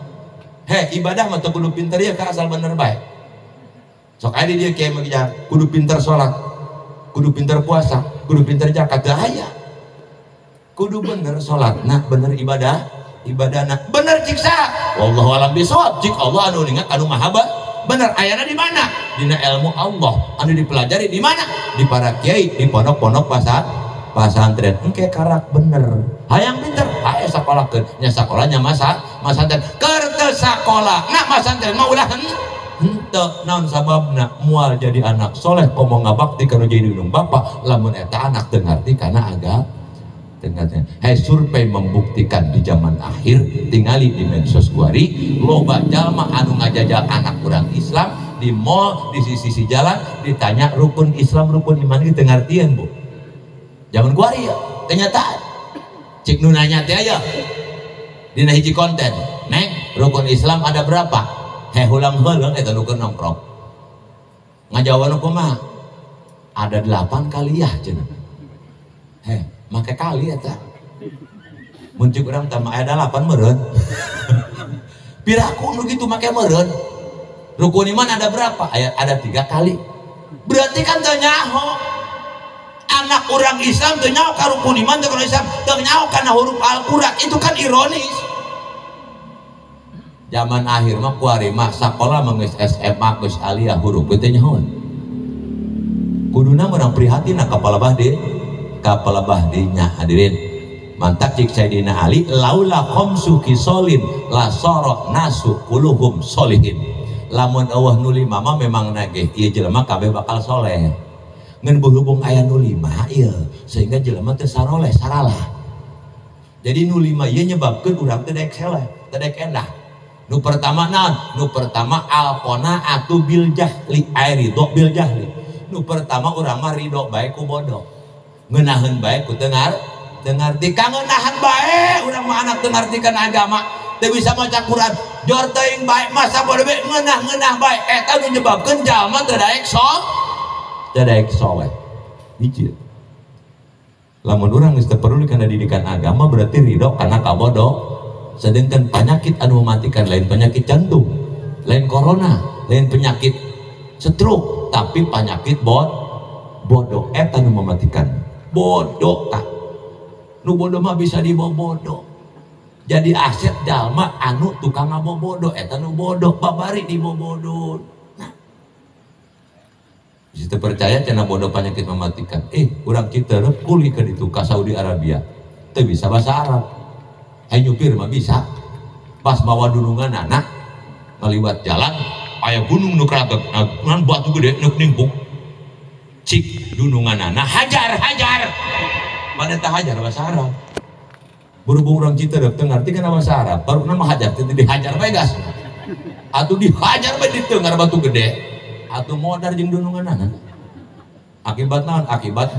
Heh, ibadah mah teu kudu pinter ya ka asal bener bae. Sok aya di dieu kiai mah kudu pinter salat, kudu pinter puasa, kudu pinter zakat teu aya. Kudu bener salatna, bener ibadah, ibadahna, bener cik saha. Wallahu alam bisawab, cik Allah anu ningat anu maha bener. Ayana di mana? Dina ilmu Allah anu dipelajari di mana? Di para kiai, di pondok-pondok pasantren. Engke karak bener. Hayang pinter, hae sakolahkeun. Nya sakolahnya masa masantren. Keur teu sakola, na masantren mah ulah henteu. Naon sababna? Moal jadi anak soleh komo ngabakti kana jadi indung bapa lamun eta anak teu ngarti kana agama. Hei, survei membuktikan di zaman akhir tingali di medsos kuari loba jalma anu ngajajal anak urang Islam di mall di sisi-sisi jalan ditanya rukun Islam rukun iman teu ngartieun Bu. Zaman kuari ya kenyataan. Cik nu nanya teh aya dina hiji konten, "Neng, rukun Islam ada berapa?" Heh hulang heuleung eta nu keur nongkrong. Ngajawab kumaha? Ada 8 kali ya cenah. Heh, make kali eta. Mun cik urang teh mah aya 8 meureun. Piraku nu kitu make meureun. Rukun iman ada berapa? Aya ada 3 kali. Berarti kan teu nyaho. Anak orang Islam teu nyaho ka rukun iman teu kana Islam, teu nyaho kana huruf Al-Qur'an. Itu kan ironis. Zaman akhir mah kuari mah sakola mah geus SMA geus aliyah huruf teh nyahoan. Kuduna urang prihatin ka palebah deui, ka palebah deui nya hadirin. Mantak cik Sayyidina Ali laula khamsu kisolin la sara nasu quluhum solihin. Lamun eueuh nu lima mah memang nagih ieu jelema kabeh bakal soleh. Ngan berhubung aya nu lima ieu sehingga jelema teu saroleh saralah. Jadi nu lima ieu nyebabkeun urang teu daek soleh, teu daek endah. Nu pertama naon? Nu pertama alqanaatu bil jahli, ai ridho bil jahli. Nu pertama urang mah ridho bae ku bodoh. Ngeunaheun bae ku teu ngarti. Kangeunahan bae urang mah anak teu ngarti kana agama, teu bisa maca Quran, jor teuing bae masa bodoh bae ngeunah-ngeunah bae. Eta nu nyebabkeun jalma teu daek teu daek soleh. Hiji. Lamun urang geus teu perlu kana didikan agama berarti ridho kana kabodoh. Sedangkan penyakit anu mematikan lain penyakit jantung, lain corona, lain penyakit stroke, tapi penyakit bodoh eta nu mematikan. Bodoh tak. Nu bodoh mah bisa dibawa bodoh. Jadi aset jalma anu tukang ngabobodoh eta nu bodoh babari dibawa bodoh. Nah. Bisa percaya cenah bodoh penyakit mematikan. Urang Citerep kuli ka ditu ka Saudi Arabia. Teu bisa bahasa Arab. Ayo nyupir mah bisa. Pas bawa dunungan anak ngaliwat jalan aya gunung nu keraget, ngan batu gede nu nimpuk. Cik dunungan anak hajar hajar. Mana tah hajar bahasa Arab. Berhubung urang Citerep teu ngarti kana bahasa Arab, baru nama hajar teh dihajar bae gas. Atuh dihajar bae di tengah batu gede. Atuh modar jeung dunungan anak. Akibat naon? Akibat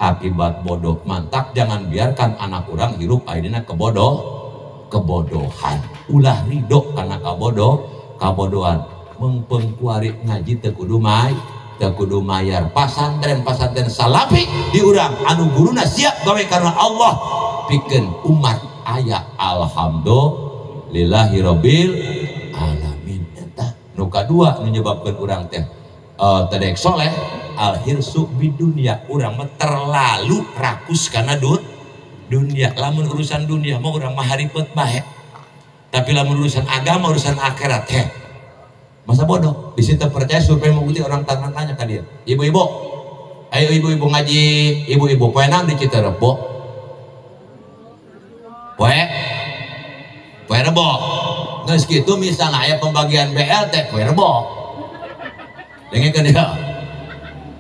akibat bodoh. Mantak jangan biarkan anak urang hirup ayeuna kebodohan. Ulah ridho kana kabodohan. Mengpeng kuari ngaji teu kudu mai, teu kudu mayar. Pasantren salafi di urang anu guruna siap gawe karena Allah pikeun umat aya alhamdulillahirabbil alamin. Eta nu kadua nu nyebabkeun urang teh teu daek soleh alhirsu bidunya. Urang mah terlalu rakus karena dunia. Lamun urusan dunia mah urang mah haripet bae. Tapi lamun urusan agama, urusan akhirat heh masa bodoh. Di situ percaya survei mengikuti orang tanya ke dia. Ibu-ibu, ayo ibu-ibu ngaji, ibu-ibu poe naon di Citerep, Bu? Poe Rebo. Geus kitu misalnya aya pembagian BLT poe Rebo. Dengekeun dia.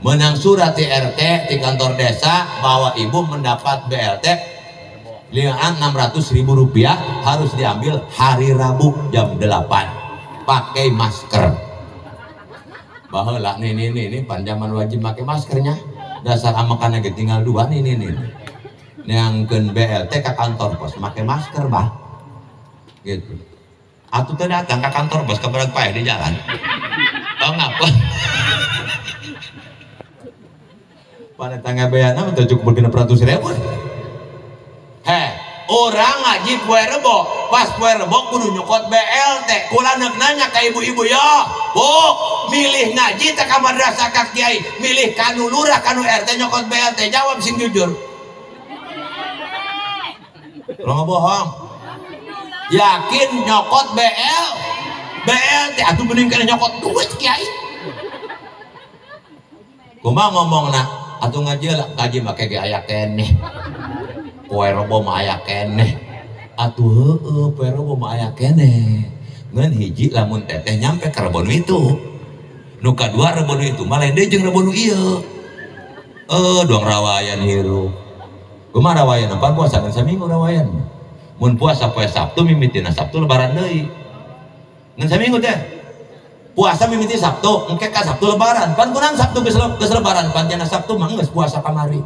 Menang surat di RT di kantor desa bahwa ibu mendapat BLT 600.000 rupiah harus diambil hari Rabu jam 8 pakai masker. Baheula nih nih panjaman wajib pakai maskernya. Dasar amakanna ge tinggal dua nih. Neangkeun BLT ke kantor pos pakai masker bah. Gitu. Atuh teu datang ke kantor pos kabarang paeh di jalan. Oh ngapa? Pada tangga bayana mah teu cukup 600.000. Heh, orang ngaji poe Rebo, pas poe Rebo kudu nyokot BLT. Kula neuk nanya ka ibu-ibu yo, Bu, milih ngaji teh ka madrasah ka kiai, milih ka nu lurah ka nu RT nyokot BLT, jawab sing jujur. Lo nggak bohong. Yakin nyokot BLT atuh mending kana nyokot duit kiai. Kumaha ngomongna? Atuh ngaji lah, ngaji make ge aya keneh. Poe Rebo mah aya keneh. Atuh heueuh poe Rebo mah aya keneh. Ngan hiji lamun teteh nyampe ka Rebo nu itu. Nu kadua Rebo nu itu mah lain deui jeung Rebo nu ieu. Doang rawayan hirup. Kumaha rawayan? Pan puasa ngan saminggu rawayan. Mun puasa poe Sabtu mimitina Sabtu lebaran deui. Ngan saminggu teh. Puasa mimiti Sabtu, engke ka Sabtu lebaran. Pan kurang Sabtu geus lebaran, pan cenah Sabtu mah geus puasa kamari.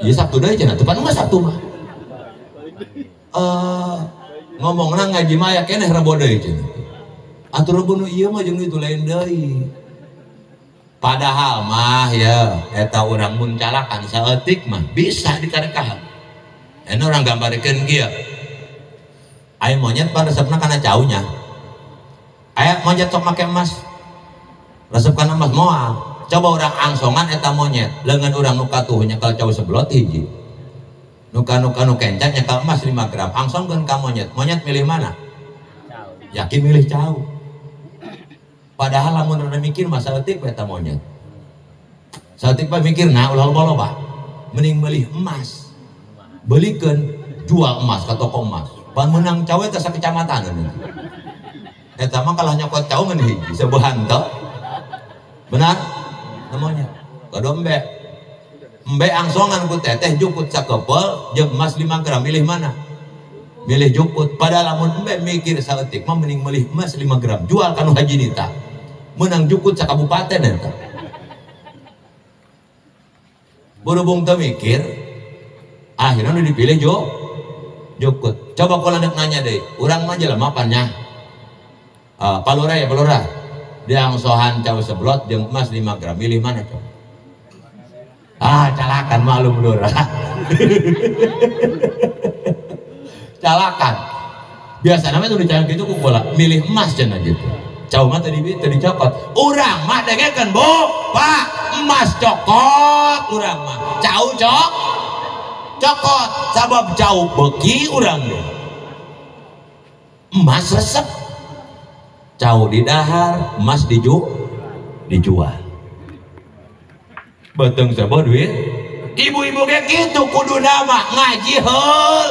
Ieu Sabtu deui cenah, teu pan geus Sabtu mah. Ngomongna ngaji mah aya keneh Rebo deui cenah. Atuh Rebo nu ieu mah jeung itu lain deui. Padahal mah ya eta urang mun calakan saeutik mah bisa ditarekahan. Enya urang gambarkeun kieu. Aya monyet pan resepna kana caunya. Aya monyet sok make emas. Resep kana emas moal. Coba urang angsongan eta monyet, leungeun urang nu katuh nyekel cau seblot hiji. Nu kanu kencan nyekel emas 5 gram, angsongkeun ka monyet. Monyet milih mana? Yakin milih cau. Padahal lamun rada mikir mah saeutik we eta monyet. Saeutik mah mikir nah ulah loba-loba. Mending meulih emas. Belikeun jual emas ka toko emas. Pan meunang cau eta sakecamatan. Eta mah kalah nyokot cau ngan hiji sebehan teu. Benar? Namanya. Kado embe. Embe angsongan ku teteh jukut sakepel jeung emas 5 gram milih mana? Milih jukut. Padahal lamun embe mikir saeutik mah mending meulih emas 5 gram jual ka nu haji nita. Meunang jukut sakabupaten eta. Berhubung teu mikir, akhirnya nu dipilih jukut. Coba kalau hendak nanya deh, urang mah jelema pan nya. Palura ya palura. Dia angsohan cau seblot jeung emas 5 gram milih mana coba? Ah, calakan maklum lurah. Calakan. Biasa namanya tuh dicalak gitu ku bola, milih emas cenah gitu. Cau mah tadi cokot. Urang mah dengekeun, Bu, Pak, emas cokot urang mah. Cau cok cokot, sabab cau beuki urang deh. Emas resep. Cau didahar, emas dijual. Beteng sabab duit. Ibu-ibu kayak gitu kudu nama ngaji heul.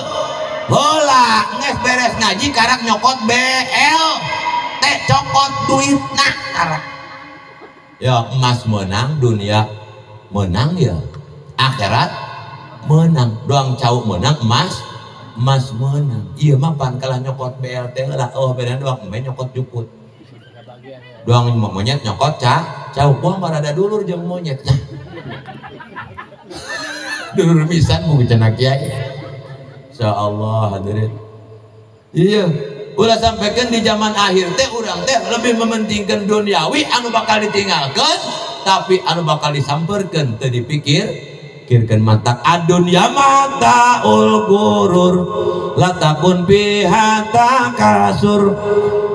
Heula geus beres ngaji karak nyokot BL teh cokot duitna karak. Ya emas menang, dunia menang ya. Akhirat menang. Doang cau menang, emas menang. Iya mah pan kalah nyokot BLT lah. Oh beda doang embe nyokot jukut. Doang monyet nyokot cau buah mah rada dulur jeung monyet. Dulur pisan mung cenah kiai. Insyaallah hadirin. Iya, ulah sampaikan di zaman akhir teh urang teh lebih mementingkan duniawi anu bakal ditinggalkeun, tapi anu bakal disamperkeun teu dipikir pikirkeun mantak adunya mataul gurur la takun biha takasur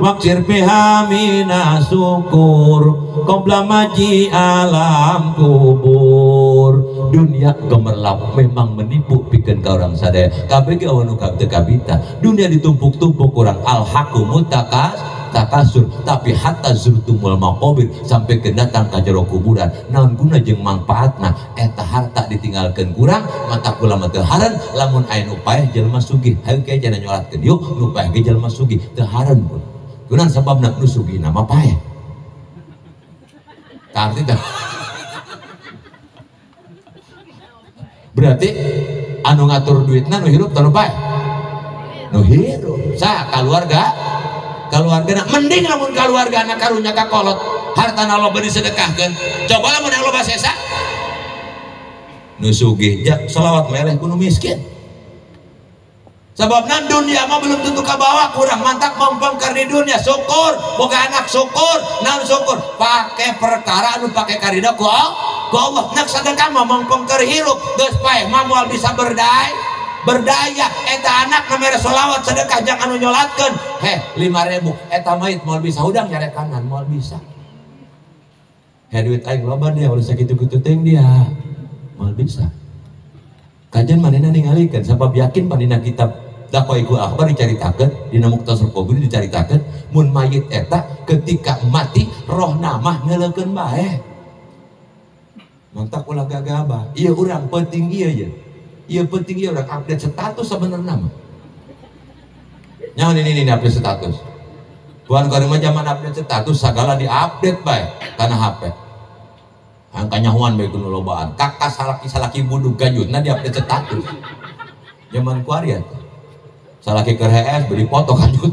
waksir biha minasukur qabla maji alam kubur. Dunia gemerlap memang menipu pikeun ka urang sadaya kabeh ge anu teu kabita. Dunia ditumpuk-tumpuk urang alhaqu mutakas takasur, tapi hatta zurtumul maqabir sampai ke datang ka jero kuburan naon guna jeung mangpaatna eta harta ditinggalkeun kurang mata kula mah teu haren lamun aya nu paeh jelema sugih hayu ke cenah nyolatkeun yuk nu paeh ge jelema sugih teu haren pun kunaon sababna nu sugihna mah paeh karti teh. Berarti anu ngatur duitna nu hirup teh nu paeh nu hirup sa kaluarga kaluargana mending lamun kaluargana karunya ka kolot hartana loba disedekahkeun coba lamun anu loba sesa nu sugih jak selawat meleh ku nu miskin sababna dunia mah belum tentu kabawa kurang mantak mempengker di dunia syukur boga anak syukur naon syukur pake perkara anu pake karida ku Allah nak sedekah mah mempengker hirup geus paeh mah moal bisa berdaya eta anak namanya sholawat sedekah jangan anu nyolatkeun heh 5.000 eta mait moal bisa hudang nyarekanan moal bisa heh duit aing loba dia ulah sakitu-kitu teuing dia moal bisa kajian manehna ningalikeun sabab yakin panina kitab Daqaiqul Akhbar dicaritakeun dina Mukhtasar Kubur dicaritakeun mun mayit eta ketika mati rohna mah neuleukeun bae mantak ulah gagabah ieu urang penting ieu ye. Iya penting ya orang update status sebenarnya mah. Nyaho ini update status. Tuan kalau mah zaman update status segala diupdate bae karena HP. Angka nyahuan bae kudu lobaan. Kakak salaki-salaki budug gajutna diupdate status. Zaman kuari atuh. Salaki keur hees beli foto kanjut.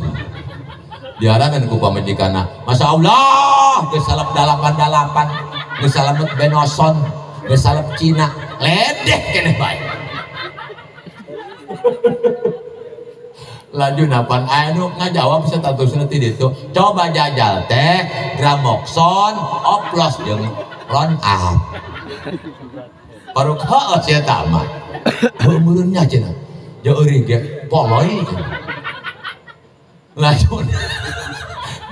Diaranan ku pamajikanna. Masya Allah, geus salep 88, geus salep Benoson, geus salep Cina. Ledeh keneh bae. Laju napan anu ngajawab statusna ti ditu. Coba jajal teh gramoxon oplos jeung ron up. Paruk heueuh sia tah mah. Heueuh meureun nya cenah. Jeung eureun ge poloy cenah. Laju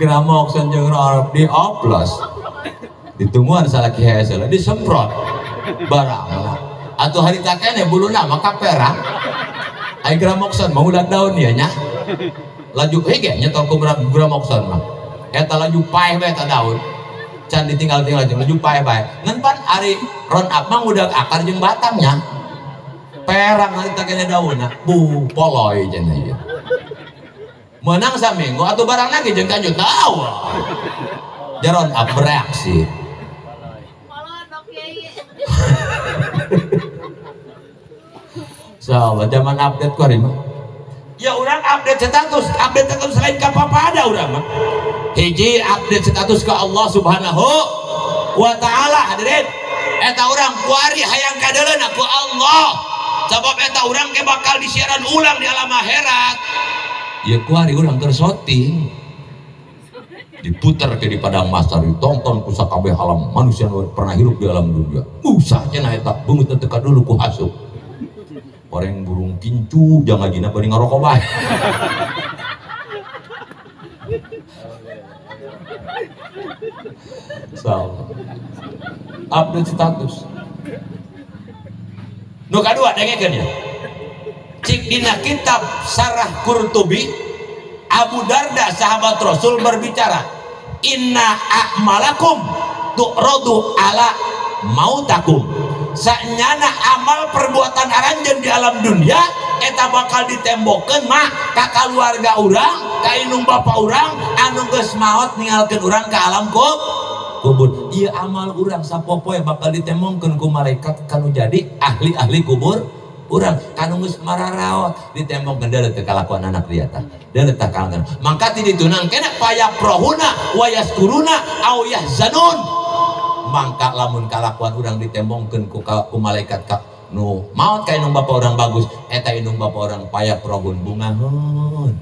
gramoxon jeung ron up dioplos. Ditungguan salaki hese disemprot barang. Atuh harita keneh buluna mah kaperang. Ai Gramoxone mah ulah daun ieu nya. Laju hege nyetol ku Gramoxone mah. Eta laju paeh bae eta daun. Can ditinggal-tinggal jeung laju paeh bae. Ngan pan ari round up mah udah akar jeung batangnya. Perang harita keneh daunna. Bu poloy cenah ieu. Menang saminggu atau barang lagi jeung kanjut tahu. Jaron up bereaksi. So, zaman update ku hari mah. Ya orang update status lain ka apa ada urang mah. Hiji update status ke Allah Subhanahu wa taala hadirin. Eta urang kuari hayang kadeuleuna ku Allah. Sabab eta urang ke bakal disiaran ulang di alam akhirat. Ya kuari urang keur syuting. Diputar ke di padang mahsyar ditonton ku sakabeh alam manusia nu pernah hirup di alam dunia. Usah cenah eta beungeut teu dulu ku hasup. Orang burung kincu jangan ngajina bari ngarokok bae. So, update status. Nu kadua dengekeun ya. Cik dina kitab Sarah Qurtubi, Abu Darda sahabat Rasul berbicara, inna a'malakum tu'radu ala mautakum. Sanyana amal perbuatan aranjeun di alam dunia eta bakal ditembokkeun mah ka kaluarga urang, ka indung bapa urang anu geus maot ninggalkeun urang ka alam kubur. Ieu amal urang sapopoe bakal ditembongkeun ku malaikat kanu jadi ahli-ahli kubur urang kanu geus mararaot ditembongkeun deuleu teu kalakuan anak dia tah. Deuleu tah kalakuan. Mangka ti ditunang kena payaprohuna wa yaskuruna au yahzanun. Mangka lamun kalakuan urang ditembongkeun ku malaikat ka nu maot ka indung bapa urang bagus eta indung bapa urang payaprohun bungaheun.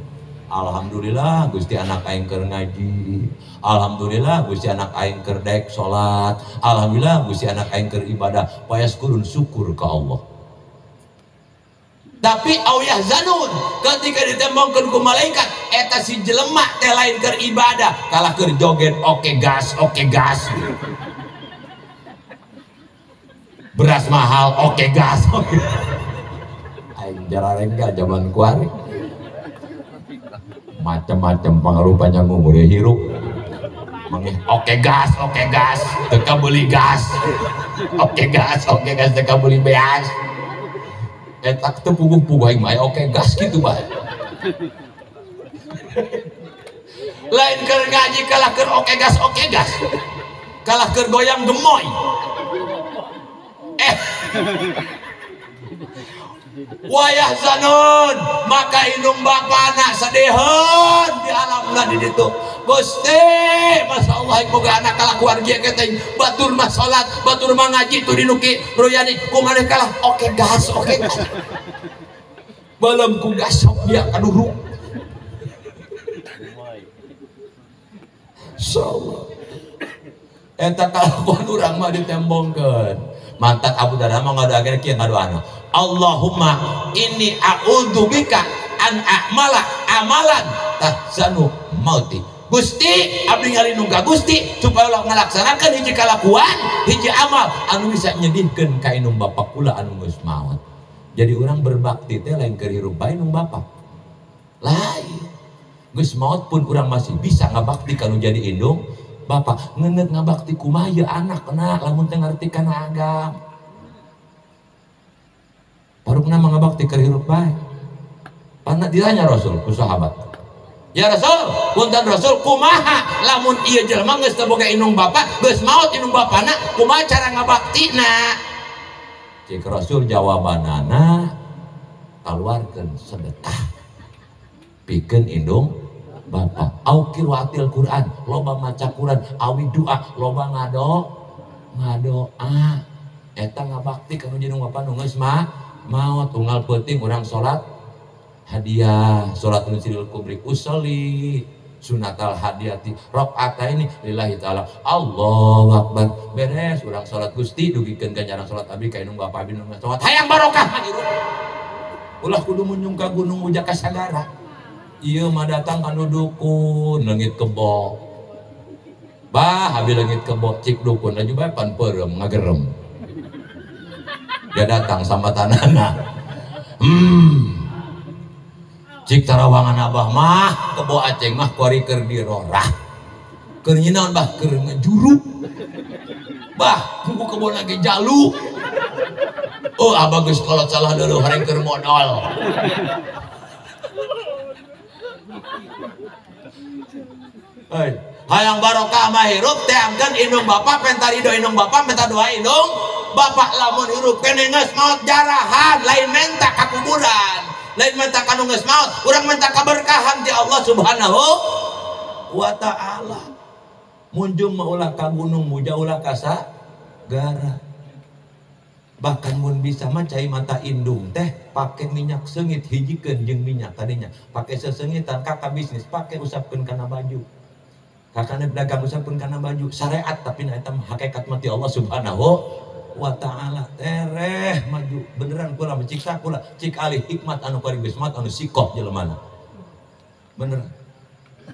Alhamdulillah Gusti anak aing keur ngaji. Alhamdulillah Gusti anak aing keur daek salat. Alhamdulillah Gusti anak aing keur ibadah. Payaskurun syukur ka Allah. Tapi au yahzanun ketika ditembongkeun ku malaikat eta si jelema teh lain keur ibadah kalah keur joget oke gas oke gas. Beras mahal oke gas. Aing jararengga zaman kuari. Macam-macam pengaruh panjang umur hirup. Mengih oke gas teka beli gas. Oke gas teka beli beas. Eta teu puguh-puguh aing mah oke gas kitu bae. Lain keur ngaji kalah keur oke gas. Kalah keur goyang gemoy. Wayah zanun maka indung bapana sediheun di alamna di ditu. Gusti, Masya Allah aing boga anak kalakuan kieu teh batur mah salat, batur mah ngaji tuh dinuki royani kumaneh kalah oke gas oke gas. Belum ku gasok dia kaduruk. Insyaallah. Eta kalakuan urang mah ditembongkeun. Mantak Abu Darda mah ngadoakeun kieu ngadoana. Allahumma inni a'udzubika an a'mala amalan tahzanu mauti. Gusti abdi ngalindung ka Gusti supaya ulah ngalaksanakeun hiji kalakuan, hiji amal anu bisa nyedihkeun ka indung bapa kula anu geus maot. Jadi urang berbakti teh lain keur hirup bae indung bapa. Lain. Geus maot pun urang masih bisa ngabakti kanu jadi indung bapa. Ngeungeut ngabakti kumaha ieu anak na lamun teu ngarti kana agama. Parukna mah ngabakti keur hirup bae. Panna ditanya Rasul ku sahabat. Ya Rasul, punten Rasul kumaha lamun ieu jelema geus teu boga indung bapa, geus maot indung bapana, kumaha cara ngabaktina? Cik Rasul jawabanana kaluarkeun sedekah pikeun indung bapa. Au qiraatil Quran, loba maca Quran, awi doa, loba ngadoa. Eta ngabakti ka nu indung bapa nu geus maot. Unggal peuting urang salat hadiah, salat nusiril kubri usolli sunatal hadiati rakaataini lillahi taala. Allahu akbar. Beres urang salat Gusti dugikeun ganjaran salat abdi ka indung bapa abdi nu salat. Hayang barokah hirup. Ulah kudu munyung ka gunung ujak ka sagara. Ieu mah datang kanu dukun leungit kebo. Bah abi leungit kebo cik dukun laju bae pan peureum ngagerem. Dia datang sama tanana. Cik tarawangan abah mah kebo aceng mah kuari keur dirorah. Keur nyinaon bah keur ngejuruk. Bah kuku kebo lagi jalu. Oh abah geus kolot salah dulu hareng keur modal. Hei, hayang barokah mah hirup teangkeun indung bapak penta ridho indung bapak penta doa indung bapak lamun hirup keneh geus maot jarahan lain menta ka kuburan lain menta ka nu geus maot urang menta kaberkahan ti Allah Subhanahu wa taala. Munjung mah ulah ka gunung muja ulah ka sagara. Bahkan mun bisa mah cai mata indung teh pake minyak seungit hijikeun jeung minyak tadinya pake seseungitan kakak bisnis pake usapkeun kana baju kakakna dagang usapkeun kana baju syariat tapi na eta hakikat mati Allah Subhanahu wa taala. Tereh maju beneran kula menciksa kula cik alih hikmat anu kuari geus mat anu sikoh jelemana beneran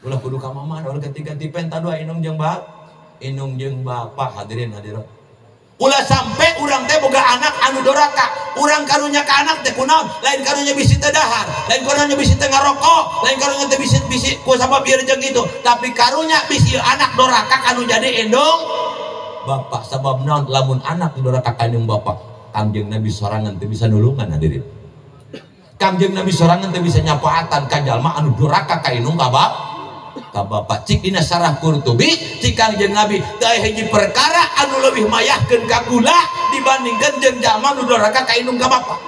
ulah kudu ka mamah ulah ganti-ganti penta doa indung jeung bap indung jeung bapak hadirin hadirat. Ulah sampai urang teh boga anak anu doraka. Urang karunya ka anak teh kunaon? Lain karunya bisi teu dahar, lain karunya bisi teu ngarokok, lain karunya teh bisi bisi ku sabab ieu jeung kitu. Tapi karunya bisi anak doraka kanu jadi indung bapak. Sabab naon? Lamun anak doraka ka indung bapak, Kangjeng Nabi sorangan teu bisa nulungan hadirin. Kangjeng Nabi sorangan teu bisa nyapaatan ka jalma anu doraka ka indung ka bapak. Ka bapak cik dina sarah Qurtubi cik Kangjeng Nabi teu hiji perkara anu leuwih mayahkeun ka gula dibandingkeun jeung jalma nu doraka ka indung ka bapak.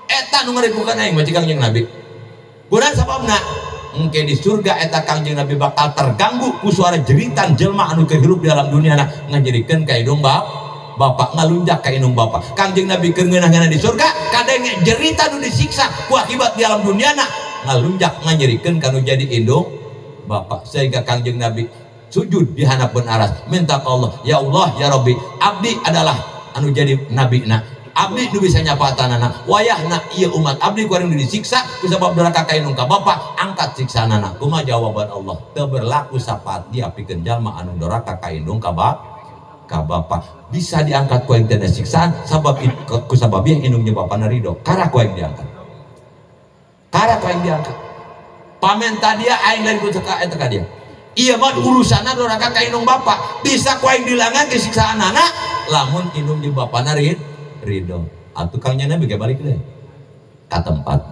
Eta nu ngaripukeun aing mah cik Kangjeng Nabi. Kunaon sababna? Engke di surga eta Kangjeng Nabi bakal terganggu ku suara jeritan jelma anu keur hirup di alam dunia na ngajirikeun ka indung bapak ngalunjak ka indung bapak. Kangjeng Nabi keur ngeunah-ngeunah di surga kadenge jeritan nu disiksa ku akibat di alam dunia na ngalunjak nganyerikeun ka nu jadi indung bapak. Sehingga Kangjeng Nabi sujud di hadapan aras minta ke Allah, ya Allah ya Rabbi, abdi adalah anu jadi nabi na, abdi nu bisa nyapatan anak wayahna ieu umat abdi ku anu disiksa ku sabab doraka ka indung ka bapak, angkat siksaanana. Kumaha jawaban Allah? Teu berlaku sapat dia pikeun jalma anu doraka ka indung ka bapak. Bisa diangkat ku aing teh siksaan sabab ku sabab ieu indung jeung bapana ridho, karak ku aing diangkat, karak ku aing diangkat. Pamenta dia aing lain ku ceka eta ka dia. Ieu mah urusanna doraka ka indung bapak. Bisa ku aing dilangan ke siksaan anak lamun indung jeung bapana ridho. Atuh Kang Nabi ge balik deui ka tempat.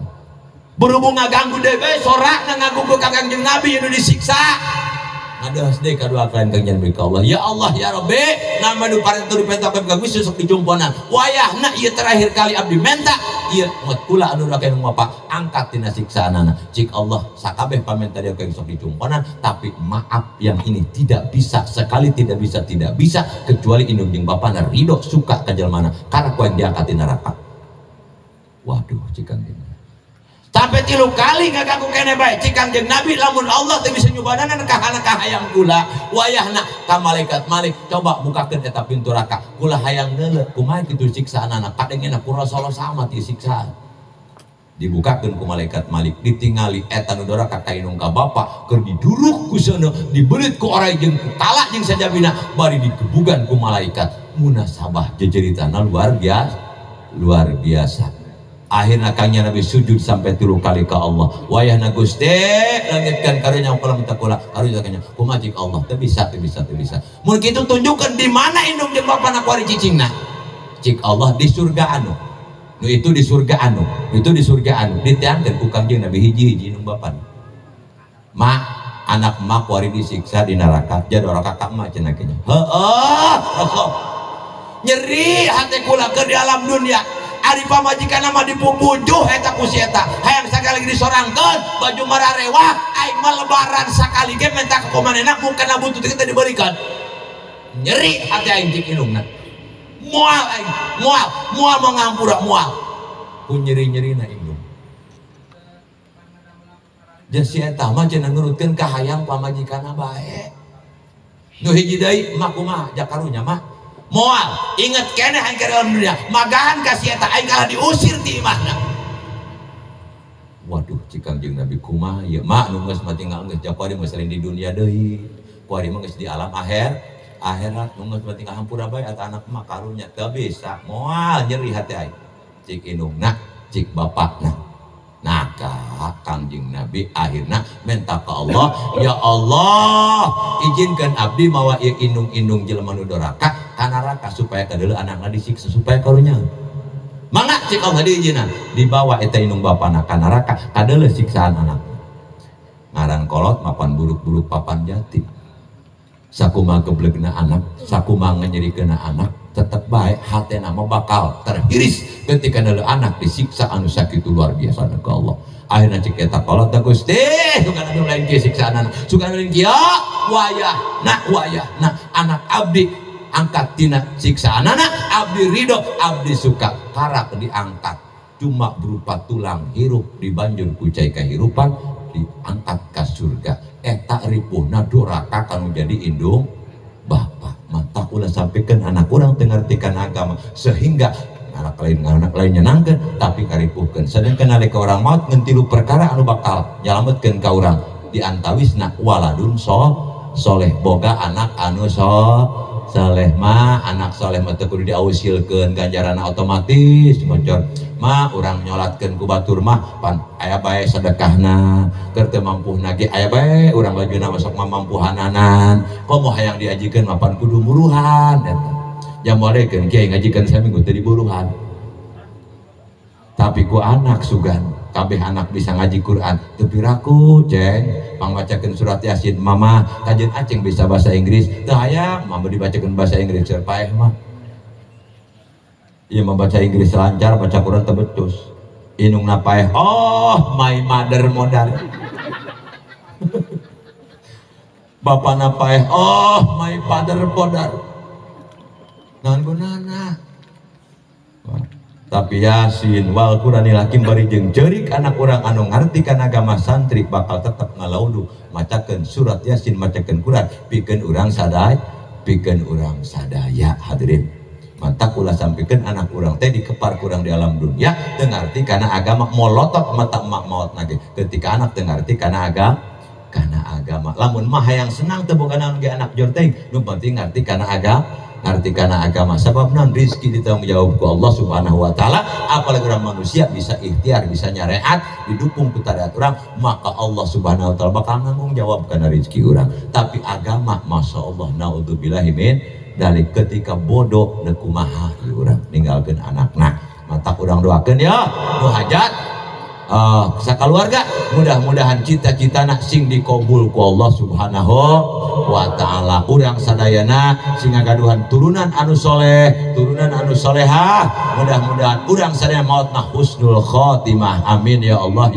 Berhubung ngaganggu deui bae sorakna ngaganggu ka Kangjeng Nabi nu disiksa. Ngadeus deui kadua kalian Kangjeng Nabi ka Allah. Ya Allah ya Rabbi, nama nu parentu dipentakeun ka Gusti sok dijumponan. Wayahna ieu terakhir kali abdi menta ieu ngot kula anu doraka indung bapak angkat tina siksaanana. Cik Allah sakabeh pamenta dia ka sok dijumponan, tapi maaf yang ini tidak bisa sekali, tidak bisa, tidak bisa kecuali indung jeung bapana ridho suka ka jelmana karena ku aing diangkat tina neraka. Waduh cik Kangjeng sampai 3 kali ngaganggu kene bae cik Kangjeng Nabi lamun Allah teu bisa nyubadanan ka hayang kula wayahna ka malaikat Malik coba bukakeun eta pintu neraka kula hayang neuleuh kumaha kitu siksaanana kadengena ku Rasulullah sama ti siksaan. Dibukakeun ku malaikat Malik ditingali eta nu doraka ka indung ka bapak keur diduruk ku seuneu dibeulit ku oray jeung ku tala jeung sajabina bari digebugan ku malaikat. Munasabah jejeritana luar biasa, luar biasa. Akhirnya Kangjeng Nabi sujud sampai 3 kali ke Allah. Wayahna Gusti langitkan karunya kula minta kula karunya kanya kumaha cik Allah teu bisa, teu bisa, teu bisa. Mun kitu tunjukkeun di mana indung jeung bapana kuari cicingna. Cik Allah di surga anu. Nu itu di surga anu, itu di surga anu. Diteangkeun ku Kangjeng Nabi hiji-hiji indung bapana. Ma anak ma kuari disiksa di neraka, jadi doraka ka emak cenah nya. Heeh, Rasul. Nyeri hate kula keur di alam dunia. Ari pamajikan mah dipupujuh eta ku si eta. Hayang sakali disorangkeun, baju mararewah, aing mah lebaran sakali ge menta ka kumanehna mukena butuh teh diberikan. Nyeri hati aing cik indungna. Moal aing, moal, moal mau ngampura moal. Ku nyeri-nyerina indung. Jeung si eta mah cenah nurutkeun ka hayang pamajikanna bae. Nu hiji deui mah kumaha jakarunya mah. Moal, inget keneh aing keur dalam dunia, magahan ka si eta aing kalah diusir ti imahna. Waduh, cik Kangjeng Nabi kumaha ieu mah nu geus mah tinggal geus japari mah selain di dunia deui. Kuari mah geus di alam akhir. Akhirat nu geus penting hampura bae eta anak mah karunya teu bisa moal nyeri hati aing. Cik indungna, cik bapakna. Nah, Kangjeng Nabi akhirna minta ke Allah, ya Allah, izinkan abdi mawa ieu indung-indung jelema nu doraka ka neraka supaya kadeuleu anakna disiksa supaya karunya. Mangga cik Allah diizinan, dibawa eta indung bapana ka neraka kadeuleu siksaan anak. Ngaran kolot mapan buruk-buruk papan jati. Sakumaha geblegna anak, sakumaha nyerikeunna anak, tetep bae hatena mah bakal terhiris ketika deuleu anak disiksa anu sakitu luar biasa ka Allah. Akhirna cek eta kolot teh Gusti, sugan anu lain kieu siksaan anak, sugan lain kieu wayahna wayahna anak abdi angkat tina siksaan anak, abdi ridho, abdi suka karak diangkat cuma berupa tulang hirup dibanjur ku cai kahirupan diangkat ka surga. Eta ripuhna doraka kanu jadi indung bapak. Mantap ulah sampaikan anak urang teu ngartikeun agama sehingga anak lain nyenangkeun tapi karipuhkeun. Sedangkan nalika orang maut ngan tilu perkara anu bakal nyalametkeun ka urang di antawisna waladun soleh, boga anak anu soleh mah anak soleh mah teu kudu diausilkeun ganjaranna otomatis ngocor mah urang nyolatkeun ku batur mah pan aya bae sedekahna keur teu mampuhna ge aya bae urang lajuna masuk mah mampuhananan komo hayang diajikeun mah pan kudu muruhan eta jamolekeun kiai ngajikeun saminggu teu diburuhan tapi ku anak sugan kabeh anak bisa ngaji Quran teu piraku ceng pangbacakeun surat Yasin mama kajeun aceng bisa bahasa Inggris teu hayang mama dibacakeun bahasa Inggris keur paeh mah ieu mah baca Inggris lancar baca Quran teu becus indungna paeh oh my mother modar bapana paeh oh my father modar naon gunana. Tapi Yasin wal Quranil Hakim bari jeung ceurik anak urang anu ngarti kana agama santri bakal tetep ngalaudu macakeun surat Yasin macakeun Quran pikeun urang sadaya pikeun urang sadaya hadirin. Mantak ulah sampikeun anak urang teh dikepar kurang di alam dunia teu ngarti kana agama molotot mata emak maot nage ketika anak teu ngarti kana agama lamun mah hayang senang teu boga naon ge anak jor teuing nu penting ngarti kana agama ngarti kana agama sabab naon rizki ditanggung jawab ku Allah Subhanahu wa taala. Apalagi orang manusia bisa ikhtiar bisa nyareat didukung ku tareat urang maka Allah Subhanahu wa taala bakal nanggung jawab kana rizki urang. Tapi agama masya Allah naudzubillahi min dalik ketika bodoh neuk kumaha ieu urang ninggalkeun anakna. Matak urang doakeun ya nu hajat sakaluarga mudah-mudahan cita-citana sing dikabul ku Allah Subhanahu wa taala. Urang sadayana sing ngagaduhan turunan anu soleh, turunan anu solehah, mudah-mudahan urang sadayana mautna husnul khotimah. Amin ya Allah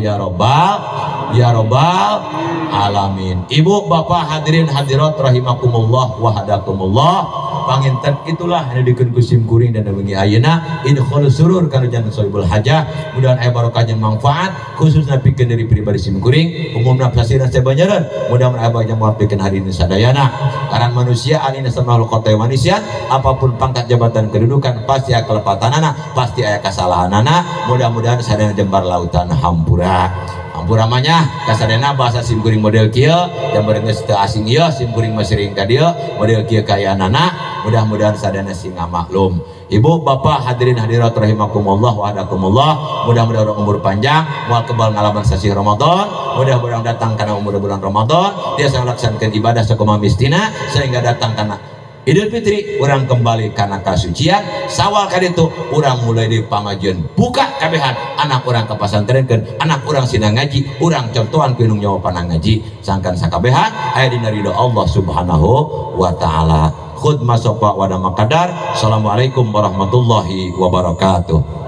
ya rabbal alamin. Ibu bapak hadirin hadirat rahimakumullah wa hadakumullah. Panginten itulah anu dikeun ku sim kuring dan wengi ayeuna idkhul surur kana janten sohibul hajah. Mudah-mudahan aya barokah jeung manfaat khususna pikeun diri pribadi sim kuring umumna sasira sabanyaran. Mudah-mudahan aya barokah jeung pikeun hari ini sadayana. Karena manusia alina sama makhluk manusia apapun pangkat jabatan kedudukan pasti aya kelepatanana, pasti aya kasalahanana. Mudah-mudahan sadayana jembar lautan hampura. Hampura mah nya kasadayana bahasa sim kuring model kieu jambar geus teu asing ieu sim kuring mah sering ka dieu model kieu kayaanana. Mudah-mudahan sadayana sing ngamaklum. Ibu bapak hadirin hadirat rahimakumullah wa hadakumullah. Mudah-mudahan orang umur panjang moal kebal ngalaman sasih Ramadan. Mudah-mudahan datang kana umur bulan Ramadan tiasa ngalaksanakeun ibadah sakumaha mistina sehingga datang kana Idul Fitri urang kembali kana kasucian. Sawal kaditu urang mulai di pangajian buka kabehan anak urang ka pasantrenkeun anak urang sina ngaji urang contohan ku indung nyawa panang ngaji sangkan sakabehan aya dina ridho Allah Subhanahu wa taala. Khud masofa wa dama qadar. Assalamualaikum warahmatullahi wabarakatuh.